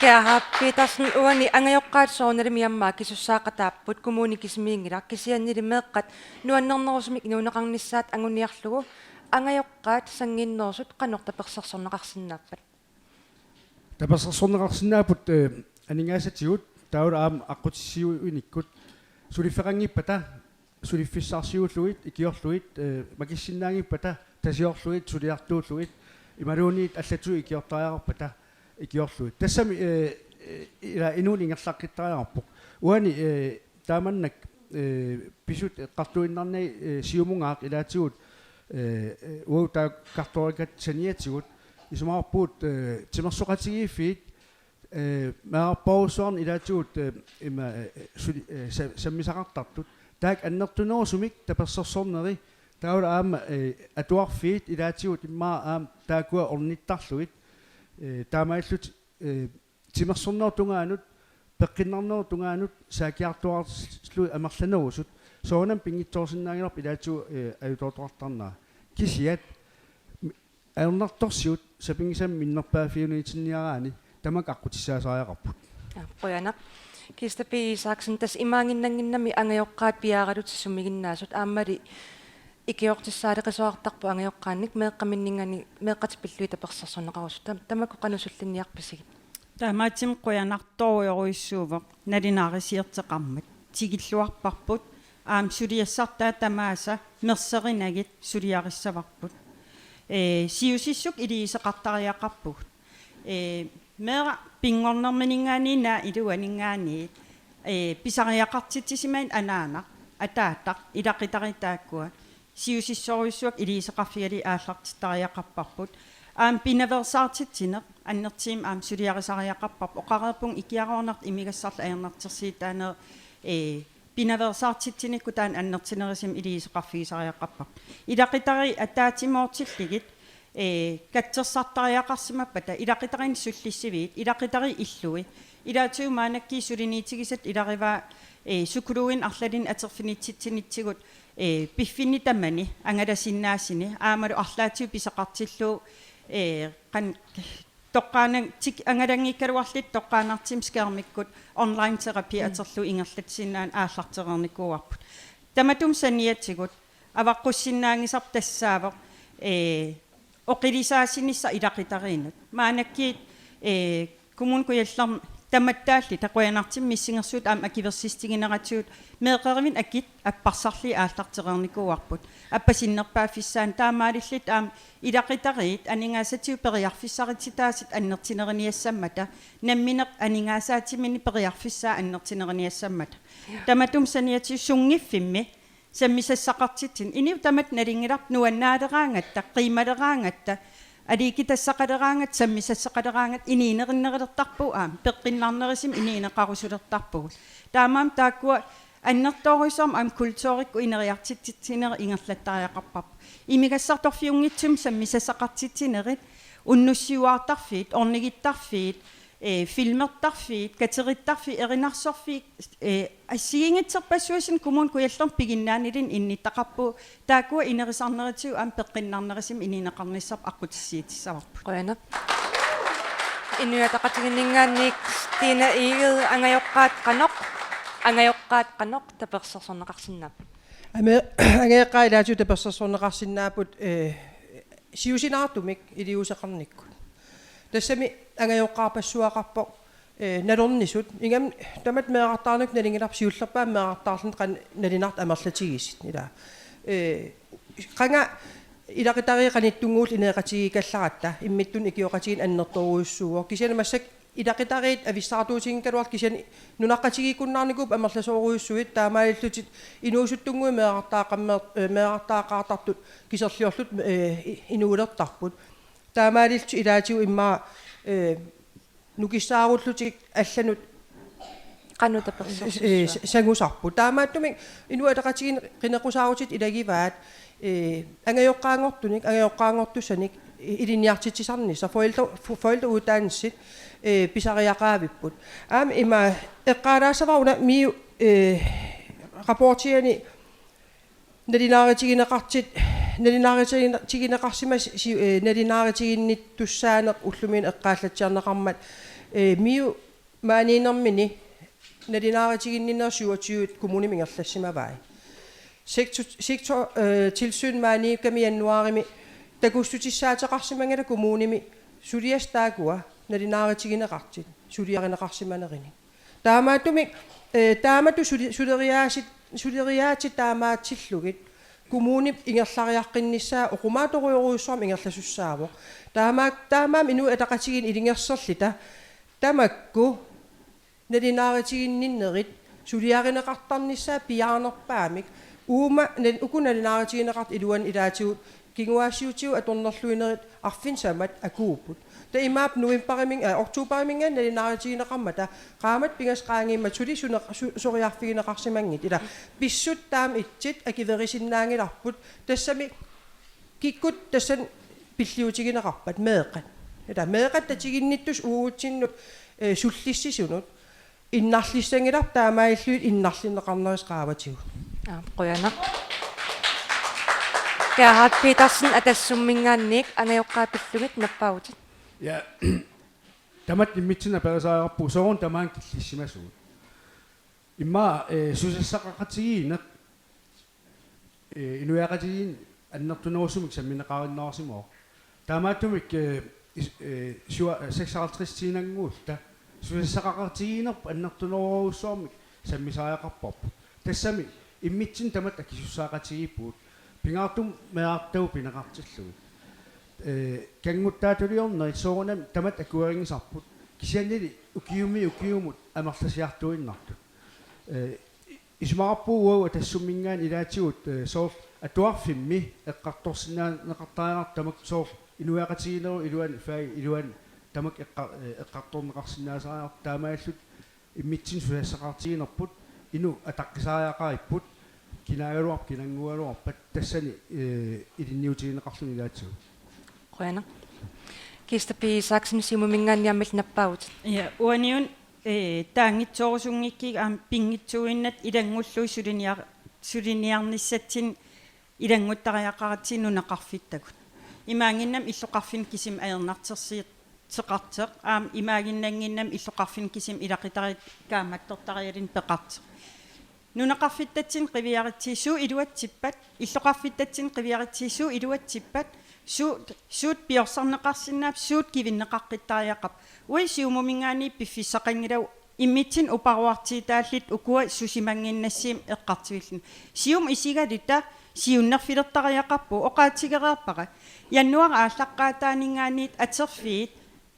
Jaaha, Petersen, uani angajoqqaat soorunalimi aamma akisussaaqataapput, kommuni kisimiinngilaq, kisiannili meeqqat nuannernerusumik inuuneqarnissaat anguniarlugu, angajoqqaat sannginnersut qanoq tapersersorneqarsinnaappat? Tapersersorneqarsinnaapput, eh, aningaasatigut taavalu aamma aqqutissiuinikkut suliffeqanngippata suliffissarsiullugit ikiorlugit, eh, makissinnaanngippata tasiorlugit suliartuullugit imaluunniit allatut ikiortariaqarpata ikiorlugit. Tassami, eh, eh, ila inuuneq ingerlaqqittariaqarpoq. Uani, eh, taamannak, eh, pisut eqqartuinnarnagit, eh, Siumungaaq ilaatigut, eh, eh, uagut taakkartoriikkatta saniatigut isumaqarpugut, eh, timersoqatigiiffiit, eh, meerarpaarujussuarnik ilaatigut, eh, ima, eh, suli-, eh, sa-, sammisaqartartut. Taakku annertunerusumik tapersersorneri, taavalu aamma, eh, atuarfiit ilaatigut immaqa aamma taakkua ornittarlugit, eh, taamaalillutik, eh, timersornerup tungaanut, peqqinnarnerup tungaanut saakkiartuaarlugit amerlanerusut, soorunami pinngitsoorsinnaanngilarput ilaatigut, eh, ajutoortoqartarnera. Kisiat ajornartorsiut sapinngisamik minnerpaaffiunitsinniaraanni tamakku aqqutissaasariaqarput. Ja, qujanaq. Kirsten P. Isaksen, tassa imaannginnannginnami angajoqqaat piaaralugit sumiginnaasut aammali ikiortissaaleqisuartarput angajoqqaannik meeqqaminninngaanniit meeqqatik pillugit tapersersorneqarusut. Tam-, tamakku qanoq sullinniarpisigit? Taamaattumik qujanartorujorujussuuvoq nalunaarutigeqqaarmat. Tikilluarparput aamma suliassartaat tamaasa merserinagit suliarissavarput. Ee, siusissukkut iliuuseqartariaqarpugut. Ee, meeraq pinngornermininngaanniit naak iluaninngaanniit, ee, pisariaqartitsisimasoq anaanaq, ataataq, ilaqutariit taakkua. Siusissorujussuaq iliuuseqarfigalugit aallartittariaqarparput. Aamma pinaveersaartitsineq annertuumik aamma suliarisariaqarparput. Oqareerpunga ikiaroornartoq imigassarlu ajornartorsiutaaneq, ee, pinaveersaartitsinikkut taanna annertunerusumik iliuuseqarfigisariaqarparput. Ilaqutariit ataatsimoortillugit, ee, katsorsartariaqarsimappata ilaqutariinnik sullissiviit, ilaqutariit illui. Ilaatigut maannakkut suliniutigisatta ilagivaat, ee, psykologinik arlalinnik atorfinitsitsinitsigut, ee, piffinni tamani angalasinnaasuni aammalu arlaatigut pisoqartillugu, ee, qan-, toqqaannaq tik-, angalaanngikkaluarluta toqqaannartumik skærmikkut online terapi Mm. atorlugu ingerlatsinnaaneq aallartereernikuuarput. Tamatuma saniatigut avaqqussinnaanngisarput tassaavoq, ee, oqilisaasinissaq ilaqutariinnut. Maannakkut, ee, Kommune Kujallermi tamattaalluta qujanartumik missingersuutit aamma akuersissutigineratigut meeqqerivinni akut apparsarlugit aallartereernikuuarput. Appasinnerpaaffissaani taamaalilluta aamma ilaqutariit aningaasatigut periarfissaritsitaasut annertuneruniassammata, nammineq aningaasaatiminnik periarfissaa annertuneruniassammata. Tamatuma saniatigut sunngiffimmi sammisassaqartitsineq. Inuit tamatta nalunngilarput nuannaaleraangatta, qiimaleraangatta, aliikkutassaqaleraangatta, sammisassaqaleraangatta, inuunerinnerulertarpugut aamma, peqqinnarnerusumik inuuneqarusulertarpugut. Taamaammat taakkua annertoorujussuarmik aamma kulturikkut ineriartitsinerit ingerlattariaqarparput. Imigassartorfiunngitsumik sammisassaqartitsinerit, unnussiuaartarfiit, ornigittarfiit, ee, filmertarfiit, katerittarfiit, erinarsorfiit, ee, assigiinngitsorpassuarnik Kommune Kujallermi piginnaanilinnut innuttaqarpugut, taakkua inerisarnerutigut aamma peqqinnarnerusumik inuuneqarnissarput aqqutissiuutissavarput. Qujanaq. Inuit Ataqatigiinninngaanniit Stine Egede, angajoqqaat qanoq, angajoqqaat qanoq tapersersorneqarsinnaapput? Ame-, angajoqqaat ilaatigut tapersersorneqarsinnaapput, ee, siusinaartumik iliuuseqarnikkut. Tassami angajoqqaarpassuaqarpoq, ee, nalornisut. Ingammik tamatta meerartaarnikkut nalunngilarput siullerpaamik meerartaarluni qanoq nalunaartut amerlatigisut, ilaa. Ee, qanga ilaqutariit qanittunnguullutik inoqatigiikkallaratta, imminnut ikioqatigiinneq annertoorujussuuvoq. Kisianni massakkut ilaqutariit avissaartuutiginngikkaluarlutik, kisianni nunaqqatigiikkunnaarnikuupput amerlasoorujussuit, taamaalillutik inuusuttunnguit meerartaaqammer-, ee, meerartaaqaartartut kiserliorlutik, ee, i-, inuulertarput. Taamaalillutik ilaatigut immaqa, ee, nukissaarullutik allanut qanoq tapersersussua, ee, s-, sangusarput. Taamaattumik Inuit Ataqatigiinni qineqqusaarutitut ilagivaat, ee, angajoqqaanngortunik, angajoqqaanngortussanik i-, ilinniartitsisarnissaq, forældre-, fo-, forældreuddannelsit, ee, pisariaqaavipput. Aamma ima eqqaalaassavara una MIO, ee, rapportiani nalunaarutigineqartut, nalunaarutigineqarsimasut si-, ee, nalunaarutiginnittussaaneq ullumikkut eqqaallatsiarneqarmat, Ee, MIO maaniinnermini nalunaarutiginninnerit syvogtyve kommunimi ingerlassimavai. Sektor, sektor, ee, tilsyn maaniikkami januaarimi takussutissaateqarsimanngilaq kommunimi suliassat taakkua nalunaarutigineqartut suliarineqarsimanerini. Taamaattumik, ee, taamatut suli-, suleriaasit-, suleriaatsit taamaatsillugit kommunip ingerlariaqqinnissaa oqimaatorujorujussuarmik ingerlasussaavoq. Taamaak-, taamaammat Inuit Ataqatigiinni ilungersorluta tamakku nalunaarutiginninnerit suliarineqartarnissaat piaarnerpaamik uuma nal-, uku nalunaarutigineqartut iluanni ilaatigut kinguaassiuutigut atornerluinerit arfineq-saammat akuupput. Taava imaappoq novembarimiin, aa, oktoberimiingaanniit nalunaarutigineqarmata qaammatit pingasut qaangiummata suli sune-, su-, soriarfigineqarsimanngitsut. Ila pissutsit taama itsit akuerisinnaanngilarput. Tassami kikkut tassani pilliutigineqarpat meeqqat. Ila meeqqat tatiginnittussat uagutsinnut, ee, sullissisunut innarlissanngilarput taamaalillugit innarliunneqarnerisa qaavatigut. Aa, qujanaq. Gerhard Petersen, Atassumminngaanniit, angajoqqaat pillugit nappaavutit. Ja, tamatta immitsinnut aperisariaqarpugut sooruna tamaanga killissimasugut. Immaqa, ee, susassaqaqatigiinneq, ee, inuiaqatigiinni annertunerusumik sammineqarumaarsimavoq. Taamaattumik, ee, is-, ee, syv-, ee, seksoghalvtreds-iinnanngorluta susassaqaqatigiinnerput annertunerujussuarmik sammisariaqarparput. Tassami immitsinnut tamatta akisussaaqatigiippugut. Pingaartumik meerartagut pineqartillugit. Ee, kannguttaatuliornerit soorunami tamatta akuerinngisarput. Kisiannili ukiumiit ukiumut amerlasiartuinnartut. Ee, isumaqarpunga uagut Atassumminngaanniit ilaatigut, ee, soorlu atuarfimmi eqqartorsinnaaneqartariaqartut tamakku soorlu inuiaqatigiinnerup iluani fagit iluani tamakku eqqa-, ee, eqqartorneqarsinnaasariaqartut taamaalillutik immitsinnut susassaqaqatigiinnerput inuk ataqqisariaqaripput kinaagaluarpat kinanngugaluarpat tassani, ee, ilinniutigineqarluni ilaatigut. Qujanaq. Kirsten P. Isaksen, Siumuminngaanniit aamma illit nappaavutit. Ja, uaniuna, ee, taanngitsorusunngikkikka aamma pinngitsuuinnata ilanngullugit suliniar-, suliniarnissatsinnik ilannguttariaqaratsigu nunaqarfittagut. Imaanngimmat illoqarfinni kisimi ajornartorsiortoqartoq, aamma imaanngimmat illoqarfinni kisimi ilaqutariit kaammattortarialuni peqartoq. Nunaqarfittatsinnut qiviaritsi suut iluatsippat, illoqarfittatsinnut qiviaritsi suut iluatsippat, suut, suut piorsarneqarsinnaapput, suut kivinneqaqqittariaqarput. Uagut Siumuminngaanniit piffissaqanngilagut immitsinnut uparuartiitaalluta ukua susimannginnassummik eqqartuilluni. Siumut isigaluta siunnerfilertariaqarpugut, oqaatigereerpara. Januaarip aallaqqaataaninngaanniit atorfiit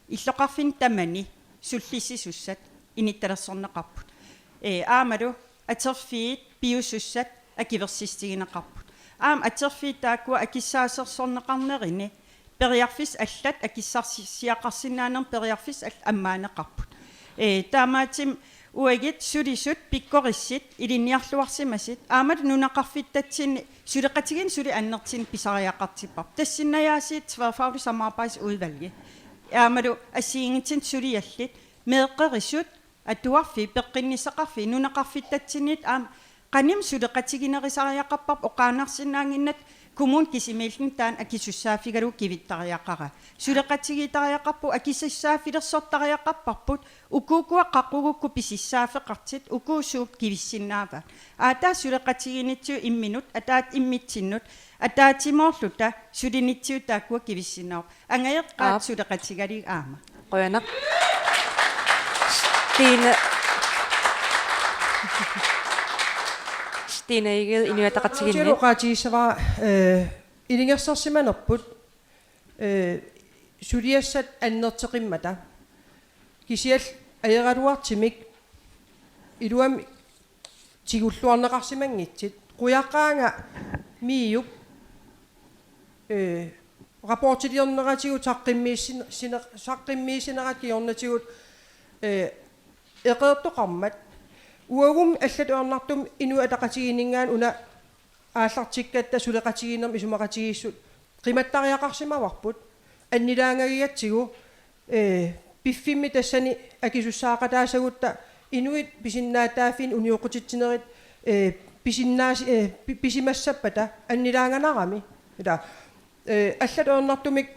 illoqarfinni tamani sullissisussat inittalersorneqarput. Ee, aammalu atorfiit piusussat akuersissutigineqarput. Aamma atorfiit taakkua akissaasersorneqarnerini periarfissat allat akissarsiaqarsinnaanermut periarfissat allat ammaaneqarput. Ee, taamaattumik uagut sulisut pikkorissut ilinniarluarsimasut aammalu nunaqarfittatsinni suleqatigiinneq suli annertuneq pisariaqartipparput. Tassanngajaasiit tværfagligt samarbejdsudvalg. Aammalu assigiinngitsunik suliallit, meeqqerisut, atuarfiit, peqqinnissaqarfiit, nunaqarfittatsinnit aamma qanimut suleqatiginerusariaqarparput oqaannarsinnaannginnatta kommuni kisimiilluni taanna akisussaaffigalugu kivittariaqaraa. Suleqatigiittariaqarpugut, akisussaaffilersortariaqarparput, uku ukua qaqugukku pisussaaffeqartut, uku suut kivissinnaavaat. Aatsaat suleqatigiinnitsigut imminut, ataatsimut immitsinnut, ataatsimoorluta sulinitsigut taakkua kivissinnaavagut. Angajoqqaat Aap. Suleqatigalugit aamma. Qujanaq. Stine. Stine Egede, Inuit Ataqatigiinni. Oqaatigissavara, ee, ilungersorsimanerput, ee, suliassat annertuqimmata. Kisianni ajoraluartumik iluamik tigulluarneqarsimanngitsut. Qujaqqaanga MIO-p, ee, rapportiliorneratigut saqqummiissin-, sine-, saqqummiissinerat kingornatigut, ee, eqeertoqarmat. Uagummi allatut ajornartumik Inuit Ataqatigiinninngaanniit una aallartikkatta suleqatigiinnermut isumaqatigiissut qimattariaqarsimavarput. Annilaangagigatsigu, ee, piffimmi tassani akisussaaqataasagutta inuit pisinnaatitaaffiinik unioqqutitsinerit, ee, pisinnaasi-, ee, pi-, pisimassappata annilaanganarami. Ila, ee, allatut ajornartumik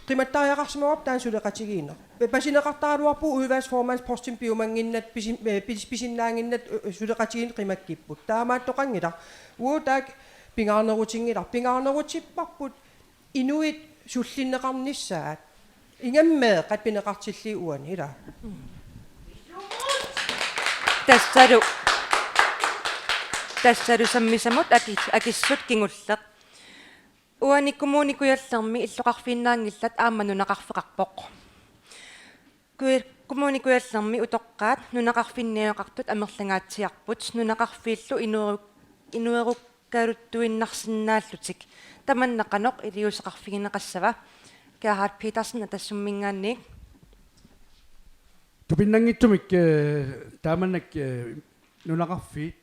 Qimattariaqarsimavarput taanna suleqatigiinneq. Pasineqartaraluarpugut udvalgsformandspostimik piumannginnat pisi-, eh, pis-, pisinnaannginnat, eh, suleqatigiinneq qimakkipput. Taamaattoqanngilaq. Uagut taakku pingaarnerutinngilaq. Pingaarnerutipparput inuit sullinneqarnissaat. Ingammik meeqqat pineqartillugit uani, ilaa. Tassalu, tassalu sammisamut aki-, akissut kingulleq. Uani Kommune Kujallermi illoqarfiinnaanngillat aamma nunaqarfeqarpoq. Kuj-, Kommune Kujallermi utoqqaat nunaqarfinniartut amerlangaatsiarput, nunaqarfiillu inueru-, inuerukkaluttuinnarsinnaallutik. Tamanna qanoq iliuuseqarfigineqassava? Gerhard Petersen, Atassumminngaanniit. Tupinnanngitsumik, eh, taamannak, eh, nunaqarfiit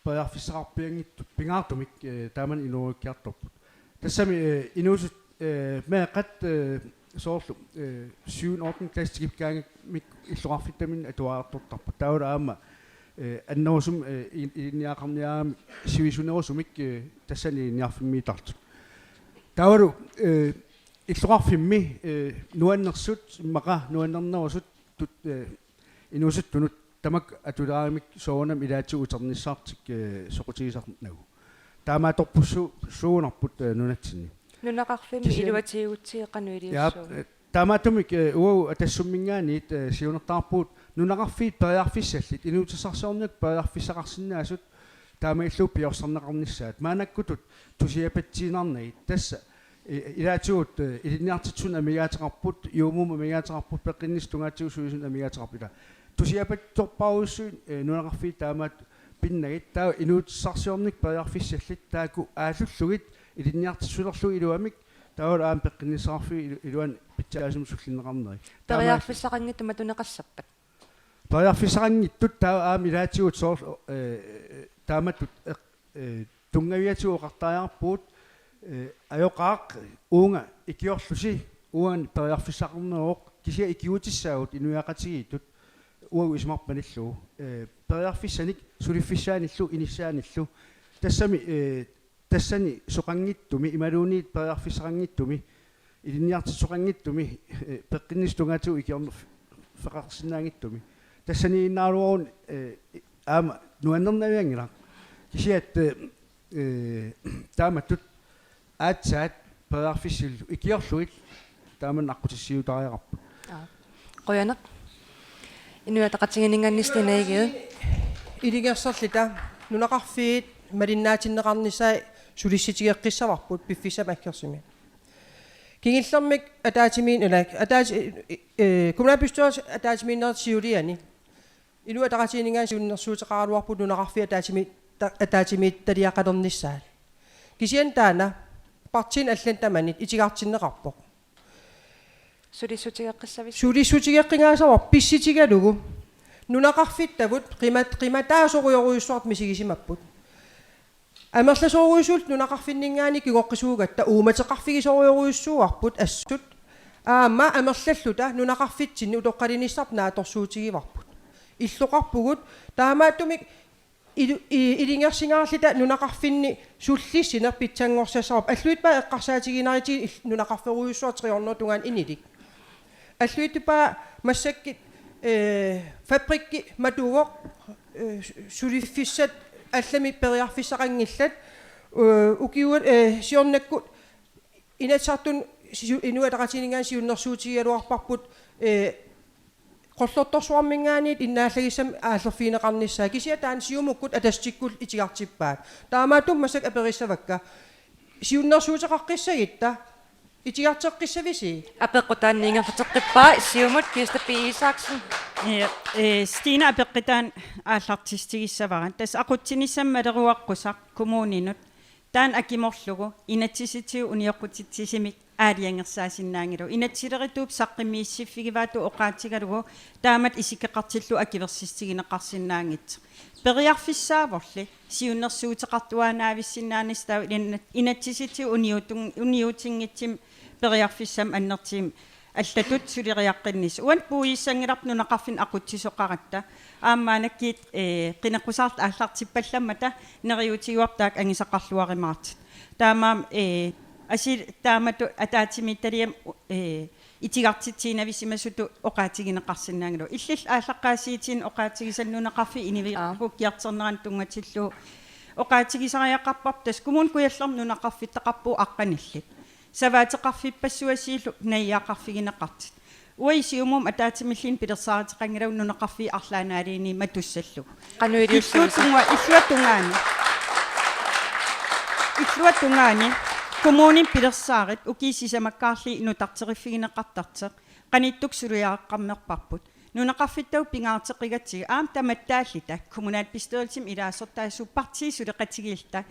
periarfissaqarpianngitsut pingaartumik, eh, taamani inuerukkiartorput. Tassami, eh, inuusut, eh, meeqqat, eh, soorlu, eh, syvende, ottende klasse tikikkaangamik illoqarfittaminnik atuariartortarput. Taavalu aamma, eh, annerusumik, eh, i-, ilinniagaqarniaramik sivisunerusumik, eh, tassani ilinniarfimmiittartut. Taavalu, eh, illoqarfimmi, eh, nuannersut, immaqa nuannernerusut, tut-, eh, inuusuttunut tamakku atulaaramik soorunami ilaatigut uternissartik, eh, soqutigisarnagu. Taamaattorpassuugunarput, eh, nunatsinni. Nunaqarfimmi kisianni iluatigut qanoq iliussuugut? Jaap, eh, taamaattumik, eh, uagut Atassumminngaanniit, eh, siunertarpugut nunaqarfiit periarfissallit, inuutissarsiornikkut periarfissaqarsinnaasut taamaalilluni piorsarneqarnissaat. Maannakkutut tusiapatsiinnarnagit. Tassa i-, ilaatigut, eh, ilinniartitsisunut amigaateqarput, juumummut amigaateqarput, peqqinnissap tungaatigut sulisunnut amigaateqarput, ilaa. Tusiapatsorpassuit, eh, nunaqarfiit taamaattut pinnagit, taava inuutissarsiornikkut periarfissallit taakku aallullugit ilinniartitsisunullu iluamik, taavalu aamma peqqinnissaqarfiit ilu-, iluani pitsaasumik sullinneqarneri. Taamaat- Periarfissaqanngitsut matuneqassappat? Periarfissaqanngitsut taava aamma ilaatigut soorlu, eh, taamatut eq-, eh, tunngaviatigut oqartariaqarpugut, eh, ajoqaaq uunga ikiorlusi uani periarfissaqarneruvoq, kisianni ikiuutissaagut inuiaqatigiittut, uagut isumarpalillugu, eh, periarfissanik suliffissaanillu inissaanillu. Tassami, eh, tassani soqanngitsumi imaluunniit periarfissaqanngitsumi ilinniartitsisoqanngitsumi, eh, peqqinnissap tungaatigut ikiornerf-, -feqarsinnaanngitsumi. Tassaniinnaaruaruni, eh, aamma nuannernavianngilaq. Kisianni, eh, eh, taamatut aatsaat periarfissallu ikiorlugit taamani aqqutissiuutariaqarput. Aa. Qujanaq. Inuit Ataqatigiinninngaanniit Stine Egede. Ilungersorluta nunaqarfiit malinnaatinneqarnissaat sulissutigeqqissavarput piffissami aggersumi. Kingullermik ataatsimiin-, ilaa, ataatsi-, eh, kommunalbestyrelsip ataatsimiinnerata siuliani Inuit Ataqatigiinninngaanniit siunnersuuteqaraluarput nunaqarfiit ataatsimi-, ta-, ataatsimiititaliaqalernissaat. Kisianni taanna partiinit allanit tamanit itigartinneqarpoq. Sulissutigeqqissavissi? Sulissutigeqqinngaassavarput pissutigalugu. Nunaqarfittavut qimat-, qimataasorujorujussuartut misigisimapput. Amerlasoorujussuulluta nunaqarfinninngaanniit kingoqqisuugatta uummateqarfigisorujorujussuuarput assut. Aamma amerlalluta nunaqarfitsinni utoqqalinissarput naatsorsuutigivarput. Illoqarpugut taamaattumik ilu-, i-, ilungersungaarluta nunaqarfinni sullissineq pitsanngorsassavarput. Alluitsup eqqarsaatigiinnarlugu il-, nunaqarferujussuaq tre hundrede tungaanut inilik. Alluitsup massakkut, eh, fabrikkit matuvoq, eh, su-, suliffissat allamik periarfissaqanngillat, eh, ukiua-, eh, siornakkut Inatsisartuni siu-, Inuit Ataqatigiinninngaanniit siunnersuutigigaluarparput, eh, Qorlortorsuarminngaanniit innaallagissamik aallerfigineqarnissaa, kisianni taanna Siumukkut Atassutikkullu itigartippaat. Taamaattumik massakkut aperissavakka: siunnersuuteqaqqissagutta itigarteqqissavisi? Apeqqut taanna ingerlateqqippaa. Siumut, Kirsten B. Isaksen. Ja, eh, Stine apeqqut taanna aallartissutigissavara. Tassa aqutsinissamut maleruaqqusaq kommuninut taanna akimorlugu inatsisitigut unioqqutitsisumik aalajangersaasinnaanngilagut. Inatsisilerituup saqqummiussiffigivaatigut oqaatigalugu taamatut isikkoqartillugu akuersissutigineqarsinnaanngitsoq. Periarfissaavorli siunnersuuteqartuaannaavissinnaanissaa taava ina-, inatsisitigut uniutun-, uniutinngitsumik periarfissamik annertuumik allatut suleriaqqinnissaq. Uani puigussanngilarput nunaqarfinni aqutsisoqaratta. Aamma maannakkut, eh, qineqqusaartut aallartippallammata neriuutigaarput taakku angusaqarluarumaartut. Taamaammat, eh, Asil taamatut ataatsimiititaliami, ee, itigartitsiinnavissimasutut oqaatigineqarsinnaanngilaq. Illillu aallaqqaasiitigut oqaatigisannut nunaqarfiit inuiaqukkiartornerannut tunngatillugu oqaatigisariaqarparput, tassa Kommune Kujallermi nunaqarfittaqarpugut aqqanillit. Savaateqarfippassuasiillu najugaqarfigineqartut. Uagut Siumup ataatsimilluunniit pilersaaruteqanngilagut nunaqarfiit arlaannaaliinit matussallugu. Qanoq iliussavisigit? Illuatunga-, illuatungaani. Illuatungaani kommunip pilersaarutit ukiut sisamakkaarlugit nutarteriffigineqartartoq qanittukkut suliareqqammerparput. Nunaqarfittagut pingaarteqqigatsigu aamma tamattaalluta kommunalbestyrelsimi ilaasortaasut partiit suleqatigiilluta,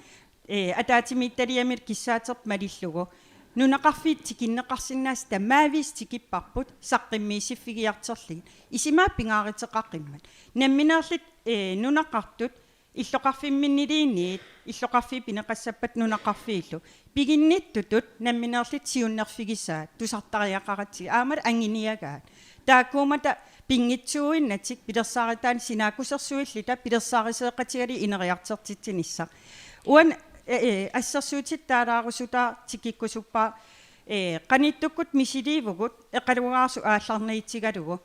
ee, ataatsimiititaliami kissaaterput malillugu nunaqarfiit tikinneqarsinnaasut tamaaviisa tikipparput saqqummiussiffigiartorlugit. Isumaat pingaaruteqaqimmat. Nammineerluta, ee, nunaqartut illoqarfimminniluunniit, illoqarfiit pineqassappat nunaqarfiillu piginnittutut nammineerluta siunnerfigisaat tusartariaqaratsigu aammalu anguniagaat. Taakkuummata pinngitsuuinnatik pilersaarutaannik sinaakkusersuilluta pilersaariseeqatigalugit ineriartortitsinissaq. Uani, ee, ee, assersuutitut taalaarusutaa tikikkusuppara, ee, qanittukkut misiliivugut Eqalugaarsuup aallarniutigalugu.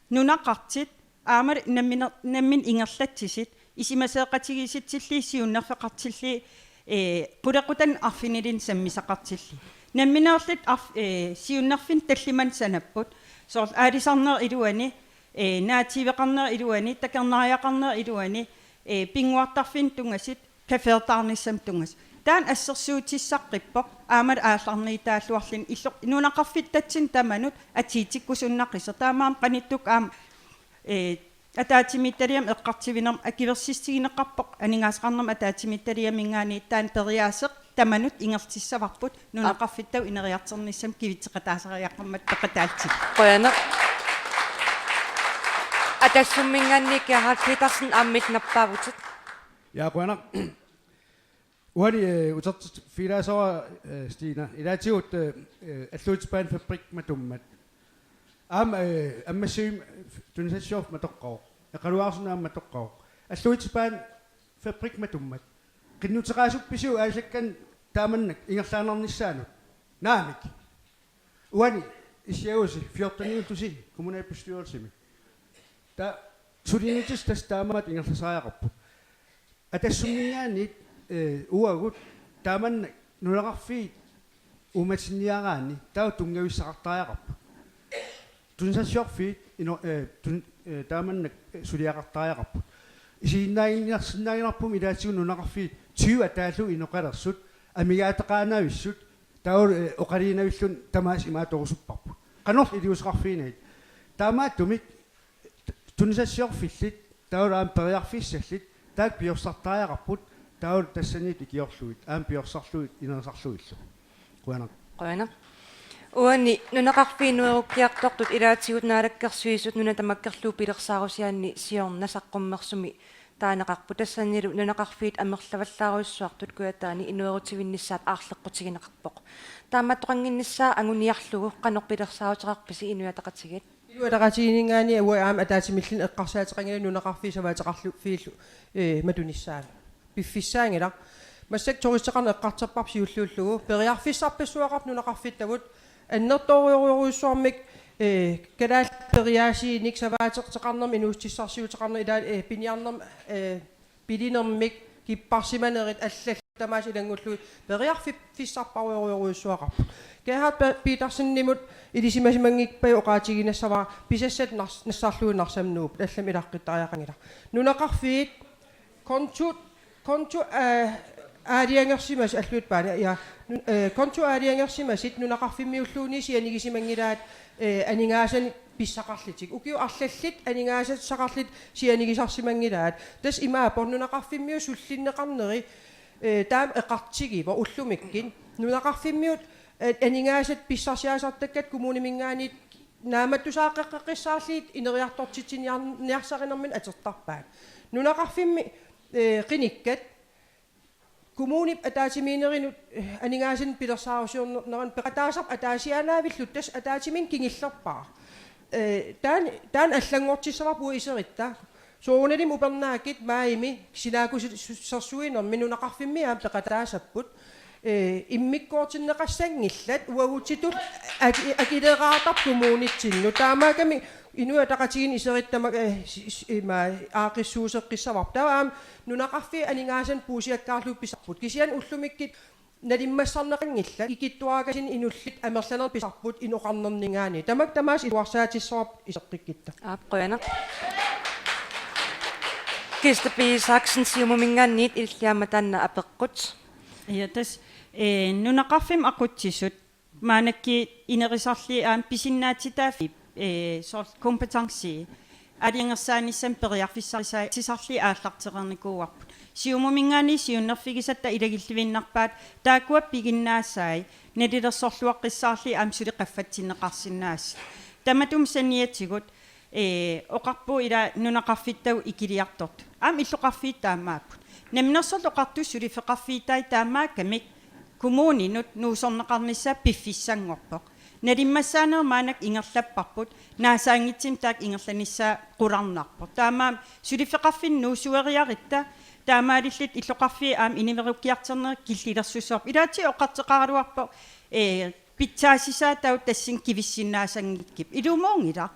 Nunaqartut aammalu nammine-, nammineq ingerlatsisut isumaseeqatigiissutillugit siunnerfeqartillugit, ee, qulequtannut arfinilinnik sammisaqartillugit. Nammineerluta arf-, ee, siunnerfinnut tallimanut sanapput. Soorlu aalisarnerup iluani, ee, naativeqarnerup iluani, takornariaqarnerup iluani, ee, pinnguartarfinnut tunngasut, kafeertaarnissamut tunngasut. Taanna assersuutissaqqippoq, aammalu aallarniutaalluarluni illoq-, nunaqarfittatsinnut tamanut atuutikkusunnaqisoq. Taamaammat qanittukkut aamma, ee, ataatsimiititaliami eqqartuinermi akuersissutigineqarpoq, aningaasaqarnermut ataatsimiititaliaminngaanniit taanna periaaseq tamanut ingerlatissavarput, nunaqarfittagut ineriartornissamut kivitseqataasariaqarmat peqataallutik. Qujanaq. Atassumminngaanniit Gerhard Petersen aamma nappaavutit. Ja, qujanaq. Uani, eh, utertitsilaassavara, eh, Stina. Ilaatigut, eh, eh, Alluitsup Paani fabrik matummat. Aamma, eh, Ammassivimmi tunisassiorfiit matoqqavoq. Eqalugaarsunnut aamma matoqqavoq. Alluitsup Paani fabrik matummat. Qinnuteqaasuppisiuk aalisakkanik taamannak ingerlaannarnissaanut? Naamik. Uani issiagusi fjorteniullusi kommunalbestyrelsimi. Taava suliniutissat tassa taamaattoq ingerlasariaqarput. Atassumminngaanniit, eh, uagut taamannak nunaqarfiit uumatinniaraanni taava tunngavissaqartariaqarput. Tunisassiorfiit ino-, eh, tun-, eh, taamannak, eh, suliaqartariaqarput. Isiginnaarsinnaanngilarput ilaatigut nunaqarfiit tyve ataallugu inoqalersut, amigaateqaannavissut, taava, eh, oqaluinnaavilluni tamaasa imaatorusupparput. Qanorlu iliuuseqarfiginagit? Taamaattumik tunisassiorfillit, taavalu aamma periarfissallit, taakku piorsartariaqarput, taavalu tassaniittut ikiorlugit, aamma piorsarlugit, inerisarlugillu. Qujanaq. Qujanaq. Uani nunaqarfiit inuerukkiartortut ilaatigut Naalakkersuisut nuna tamakkerlugu pilersaarusianni siorna saqqummersumi taaneqarpoq, tassanilu nunaqarfiit amerlavallaarujussuartut Kujataani inuerutivinnissaat aarleqqutigineqarpoq. Taamaattoqannginnissaa anguniarlugu qanoq pilersaaruteqarpisi Inuit Ataqatigiit? Inuit Ataqatigiinninngaanniit uagut aamma ataatsimilluunniit eqqarsaateqanngillat nunaqarfiit savaateqarfiillu, eh, matunissaanut. Piffissaanngilaq. Massakkut turisteqarneq eqqartorparput siulliullugu. Periarfissarpassuaqarpoq nunaqarfittagut. Annertoorujorujussuarmik, eh, kalaallit periaasiinik savaateqarnermik inuussutissarsiuteqarneq ilaa, eh, piniarnermik, eh, pilinermik kipparsimanerit allallu tamaasa ilanngullugit periarfissarparujorujorujussuaqarpoq. Gerhard Pe-, Petersenimut ilisimasimanngippaa oqaatiginassavara pisassat nars-, nassarlugit Narsami nuupput, allamik ilaqqittariaqanngilaq. Nunaqarfiit kontu, kontu, eh, aalajangersimasut Alluitsup Paani, ja, nu-, eh, kontu aalajangersimasut nunaqarfimmiulluunniit sianigisimanngilaat, eh, aningaasanik pissaqarlutik. Ukiut arlallit aningaasaqarlutik sianigisarsimanngilaat. Tassa imaappoq nunaqarfimmiut sullinneqarneri, eh, taama eqartigivoq ullumikkut. Nunaqarfimmiut, eh, aningaasat pissarsiarisartakkat kommuniminngaanniit naammattusaaqqiqqissaarlugit ineriartortitsiniar-, niarsarinerminni atortarpaat. Nunaqarfimmi, eh, qinikkat kommunip ataatsimiinnerinut, eh, aningaasanik pilersaarusiorneranut peqataasarput ataasiaannaavillutik, tassa ataatsimiinneq kingullerpaaq. Eh, taanna, taanna allanngortissavarput uagut iserutta. Soorunalimi upernaakkut maajimi sinaakkusersuinermi nunaqarfimmi aamma peqataasapput. eh, immikkoortinneqassanngillat uagutsitut aki-, akileraartarput kommunitsinnut. Taamaakkami Inuit Ataqatigiinni iserittamik, eh, si-, si-, ima, aaqqissuusseqqissavarput. Taava aamma nunaqarfiit aningaasanik puusiakkaarlugit pisarput. Kisianni ullumikkut nalimmassarneqanngillat, ikittuarakkasinnut inullit amerlanerit pisarput inoqarnerninngaanniit. Tamakku tamaasa iluarsaatissavarput iseqqikkutsigu. Aap, qujanaq. Kirsti P. Isaksen, Siumuminngaanniit, illit aamma taanna apeqqut. Ja, tassa, eh, nunaqarfimmi aqutsisut maannakkut inerisarlugit aamma pisinnaatitaaffii, eh, soorlu kompetenci aalajangersaanissamut periarfissarisarlugit aallartereernikuuarput. Siumuminngaanniit siunnerfigisatta ilagilluinnarpaat taakkua piginnaasai nalilersorluaqqissaarlugit aamma suli qaffatsinneqarsinnaasut. Tamatuma saniatigut, eh, oqarpugut ila nunaqarfittagut ikiliartortut. Aamma illoqarfiit taamaapput. Namminersorlutik oqartut suliffeqarfitai taamaakkamik kommuninut nuusorneqarnissaa piffissanngorpoq. Nalimmassaanerit maannakkut ingerlapparput, naasaanngitsumik taakku ingerlanissaat qularnarpoq. Taamaammat suliffeqarfinnut nuusueriarutta taamaalillutik illoqarfiit aamma inuerukkiartornerit killilersussavarput. Ilaatigut oqartoqaraluarpoq, eh, pitsaassisaattut tassani kivissinnaasanngikkip. Ilumuunngilaq.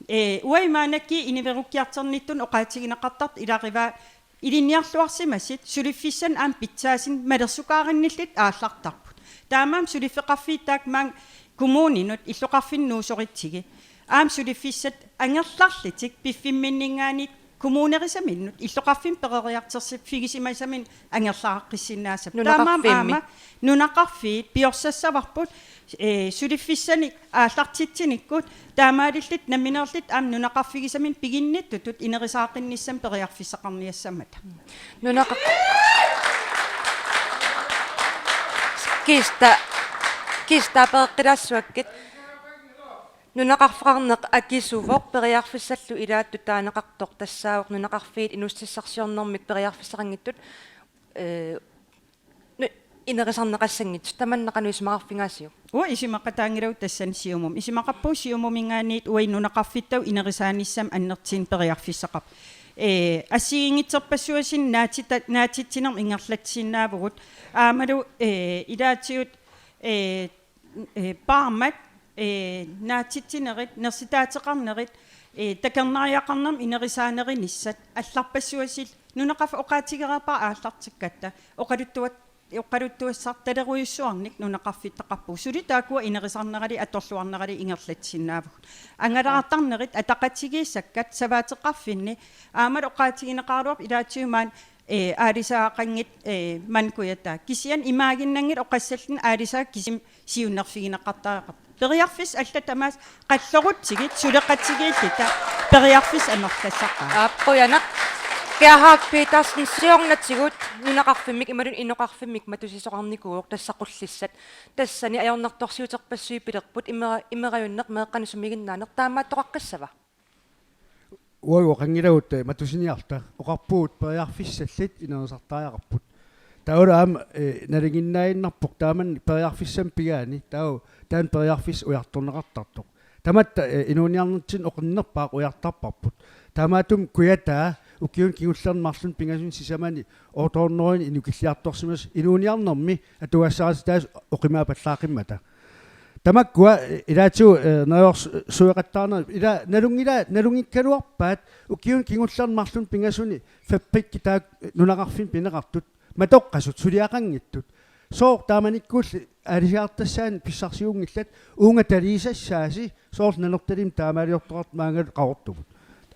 Eh, uagut maannakkut inuerukkiartornittut oqaatigineqartartut ilagivaat ilinniarluarsimasut suliffissanik aamma pitsaasumik malersukaarinnillutik aallartarput. Taamaammat suliffeqarfiit taakku maani kommuninut illoqarfinnut nuusoritsigit aamma suliffissat angerlarlutik piffimminninngaanniit kommunerisaminnut illoqarfimmut peroriartorsiffigisimasaminnut angerlaqqissinnaassappat. Taamaammat nunaqarfimmi aamma nunaqarfiit piorsassavarput, eh, suliffissanik aallartitsinikkut taamaalillutik nammineerlutik aamma nunaqarfigisaminnut piginnittutut inerisaaqqinnissamut periarfissaqarniassammata. Nunaqa-, Kirsti, Kirsti, pereqqilaassuakkit. Nunaqarfeqarneq akisuvoq, periarfissallu ilaattut taaneqartoq tassaavoq nunaqarfiit inuussutissarsiornermik periarfissaqanngitsut, eh, nu-, inerisarneqassanngitsut. Tamanna qanoq isumaqarfigaasiuk? Uanga isumaqataanngilagut tassani Siumumi. Isumaqarpugut Siumuminngaanniit uagut nunaqarfittagut inerisaanissamut annertuumik periarfissaqarpugut. Eh, assigiinngitsorpassuarnik naatita-, naatitsinermut ingerlatsinnaavugut. Aammalu, eh, ilaatigut, eh, eh, paarmat, eh, naatitsinerit, nersitaateqarnerit, eh, takornariaqarnermut inerisaanerinissat allarpassuarnik nunaqarfik oqaatigereerpara aallartikkatta oqaluttuat-, oqaluttuassartalerujussuarnik nunaqarfittaqarpugut. Suli taakkua inerisarnerali atorluarnerali ingerlatsinnaavugut. Angalaartarnerit ataqatigiissakkat savaateqarfinni aammalu oqaatigineqaraluarpoq ilaatigut maani, eh, aalisagaqanngitsut, eh, maani Kujataa. Kisianni imaaginnanngilaq oqassallutik aalisagaq kisimi siunnerfigineqartariaqartoq. Periarfissat allat tamaasa qallorutsigit suleqatigiilluta periarfissat amerlassappata. Aap, qujanaq. Gerhard Petersen, siornatigut nunaqarfimmik imaluunniit inoqarfimmik matusisoqarnikuuvoq tassa Qullissat. Tassani ajornartorsiuterpassuit pilerput imera-, imerajunneq meeqqanik sumiginnaaneq taamaattoqaqqissava? Uagut oqanngilagut, eh, matusiniarta. Oqarpugut periarfissallit inerisartariaqarput. Taavalu aamma, eh, nalinginnaaginnarpoq taamani periarfissamik pigaani. Taava taanna periarfissaq ujartorneqartartoq. Tamatta, eh, inuuniarnitsinni oqinnerpaaq ujartarparput. Taamaattumik Kujataa ukiuni kingullerni marlunni pingasuni sisamani otte hundrede inukilliartorsimasoq inuuniarnermi atugassarititaasut oqimaappallaaqqimmata. Tamakkua, eh, ilaatigut, eh, neriorsueqattaarnerit, ila nalunngila-, nalunngikkaluarpaat ukiuni kingullerni marlunni pingasuni fabrikkit taakku, eh, nunaqarfinni pineqartut, matoqqasut, suliaqanngitsut. Sooq taamanikkulli aalisagaq tassaani pissarsiguunngillat, uunga taliisassaasi, soorlu Nanortalimmi taamaaliortoqartut maanngalu Qaqortumut.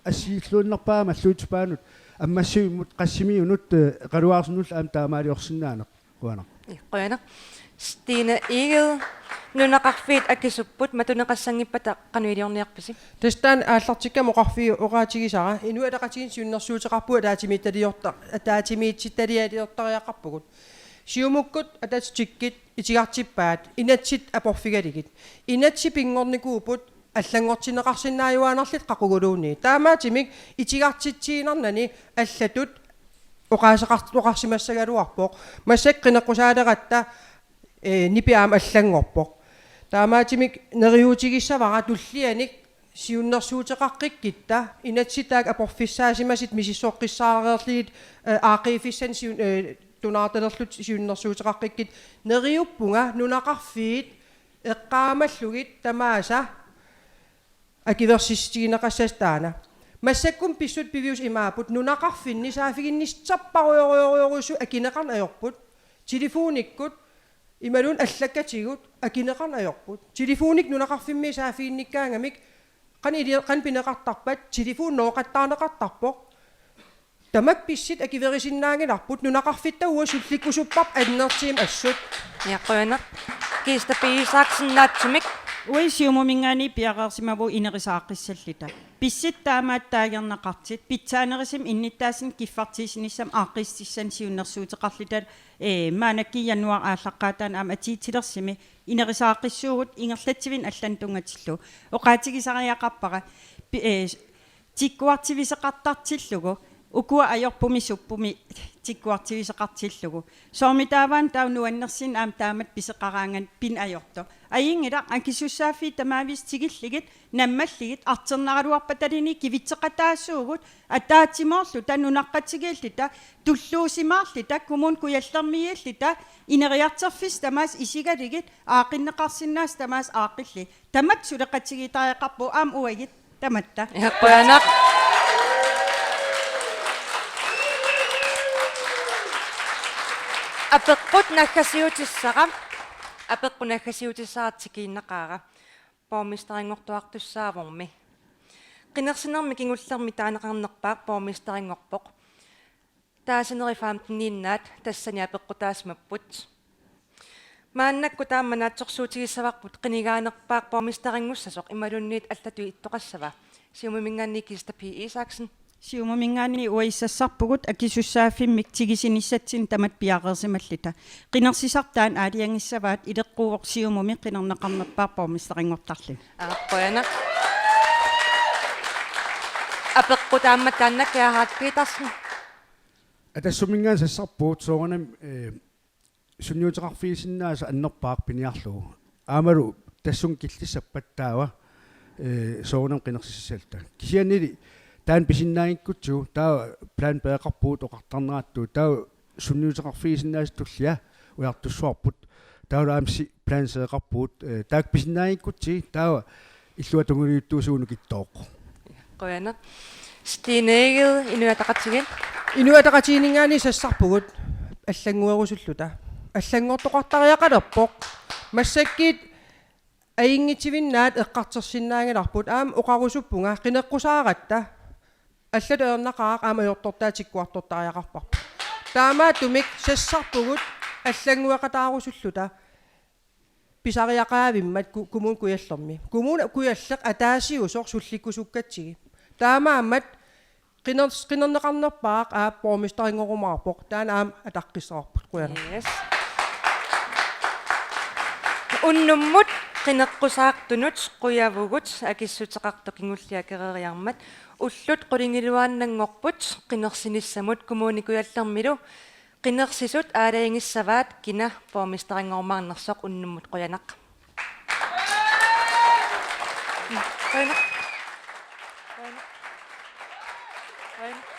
Assigiilluinnarpaa malluutsipaanut, ammassivimmi, Qassimiunut, eh, Eqalugaarsunnullu aamma taamaaliorsinnaaneq. Qujanaq. Ja, qujanaq. Stine Egede, nunaqarfiit akisupput, matuneqassanngippata qanoq iliorniarpisi? Tassa taanna aallartikkama oqarfiup oqaatigisara, Inuit Ataqatigiinni siunnersuuteqarpugut ataatsimiititaliorta-, ataatsimiititalialiortariaqarpugut. Siumukkut Ataqatigiit itigartippaat, inatsit aporfigalugit. Inatsit pinngornikuupput allanngortinneqarsinnaajuaannarlutik qaquguluunniit. Taamaattumik itigartitsiinnarnani allatut oqaaseqartoqarsimassagaluarpoq. Massakkut qineqqusaaleqatta, eh, nipi aamma allanngorpoq. Taamaattumik neriuutigissavara tullianik siunnersuuteqaqqikkutta inatsit taakku aporfissaasimasut misissoqqissaareerlugit, eh, aaqqiiffissanik siun-, eh, tunaartalerlutit siunnersuuteqaqqikkit, neriuppunga nunaqarfiit eqqaamallugit tamaasa akuersissutigineqassasoq taanna. Massakkut pissutsit piviusut imaapput, nunaqarfinni saaffiginnissarpassuarujorujussuit akineqarneq ajorput. Telefonikkut imaluunniit allakkatigut akineqarneq ajorput. Telefonikkut nunaqarfimmi saaffiginnikkaangamik qanoq ili-, qanoq pineqartarpat, telefoni nooqattaarneqartarpoq. Tamakku pissutsit akuerisinnaanngilarput, nunaqarfitta uagut sullikkusupparput annertuumik assut. Ja, qujanaq. Kista P. Isaksen, naatsumik. Uagut Siumuminngaanniit piareersimavugut inerisaaqqissalluta. Pissutsit taamaattut taaginnartartut, pitsaanerusumik innuttaasunik kiffartuussinissamut aaqqiissutissanik siunnersuuteqarluta, ee, maannakkut januaarip aallaqqaataani aamma atuutilersumi inerisaaqqissuugut ingerlatsivinnut allanut tunngatillugu. Oqaatigisariaqarpara, pi-, ee, tikkuartuisoqartartillugu, ukua ajorpumi suppumi tikkuartuisoqartillugu. Soormitaava taava nuannersunik aamma taamatut pisoqaraangat pineq ajortoq. Ajunngilaq, akisussaaffiit tamaavisa tikillugit, nammallugit, artornaraluarpataluunniit kivitseqataasuugut, ataatsimoorluta, nunaqqatigiilluta, tulluusimaarluta, Kommune Kujallermiulluta, ineriartorfissat tamaasa isigalugit, aaqqinneqarsinnaasut tamaasa aaqqillugit. Tamakku suleqatigiittariaqarpugut aamma uagut tamatta. Ja, qujanaq. Apeqqut naggasiutissara, apeqqut naggasiutissara tikiinnaqaara borgmesterinngortuartussaavormi. Qinersinermi kingullermi taaneqarnerpaaq borgmesterinngorpoq. Taasineri femteniinnaat tassani apeqqutaasimapput. Maannakkut taama naatsorsuutigissavarput qinigaanerpaaq borgmesterinngussasoq imaluunniit allatut ittoqassava? Siumuminngaanniit Kista P. Isaksen. Siumuminngaanniit uagut sassarpugut akisussaaffimmik tigusinissatsinnut tamatta piareersimalluta. Qinersisartut taanna aalajangissavaat, ileqquuvoq Siumumi qinerneqarnerpaaq borgmesterinngortarluni. Aa, qujanaq. Apeqqut aamma taanna, Gerhard Petersen. Atassumminngaanniit sassarpugut soorunami, ee, sunniuteqarfigisinnaasaq annerpaaq piniarlugu. Aammalu tassunga killissappat taava, ee, soorunami qinersissalluta. Kisiannili taanna pisinnaanngikkutsigu taava plan B-qarpugut oqartarnerattut, taava sunniuteqarfigisinnaasaq tullia ujartussuarput. Taavalu aamma si-, plan C-qarpugut, ee, taakku pisinnaanngikkutsigit taava illuatungiliuttuusugut nukittoq. Qujanaq. Stine Egede, Inuit Ataqatigiit. Inuit Ataqatigiinninngaanniit sassarpugut allannguerusulluta. Allanngortoqartariaqalerpoq. Massakkut ajunngitsuinnaat eqqartorsinnaanngilarput, aamma oqarusuppunga qineqqusaaratta. Allatut ajornaqaaq aamma ajortortaa tikkuartortariaqarparput. Taamaattumik sassarpugut allanngueqataarusulluta pisariaqaavimmat Ku-, Kommune Kujallermi. Kommune Kujalleq ataasiusoq sullikkusukkatsigit. Taamaammat qiner-, qinerneqarnerpaaq aap borgmesteringorumaarpoq. Taanna aamma ataqqissavarput. Qujanaq. Yes. Unnummut qineqqusaartunut qujavugut akissuteqartoq kingulliit akereeriarmat. Ullut qulingiluaannanngorput qinersinissamut Kommune Kujallermilu qinersisut aalajangissavaat kina borgmesteringorumaarnersoq. Unnummut qujanaq. Qujanaq. Qujanaq. Qujanaq.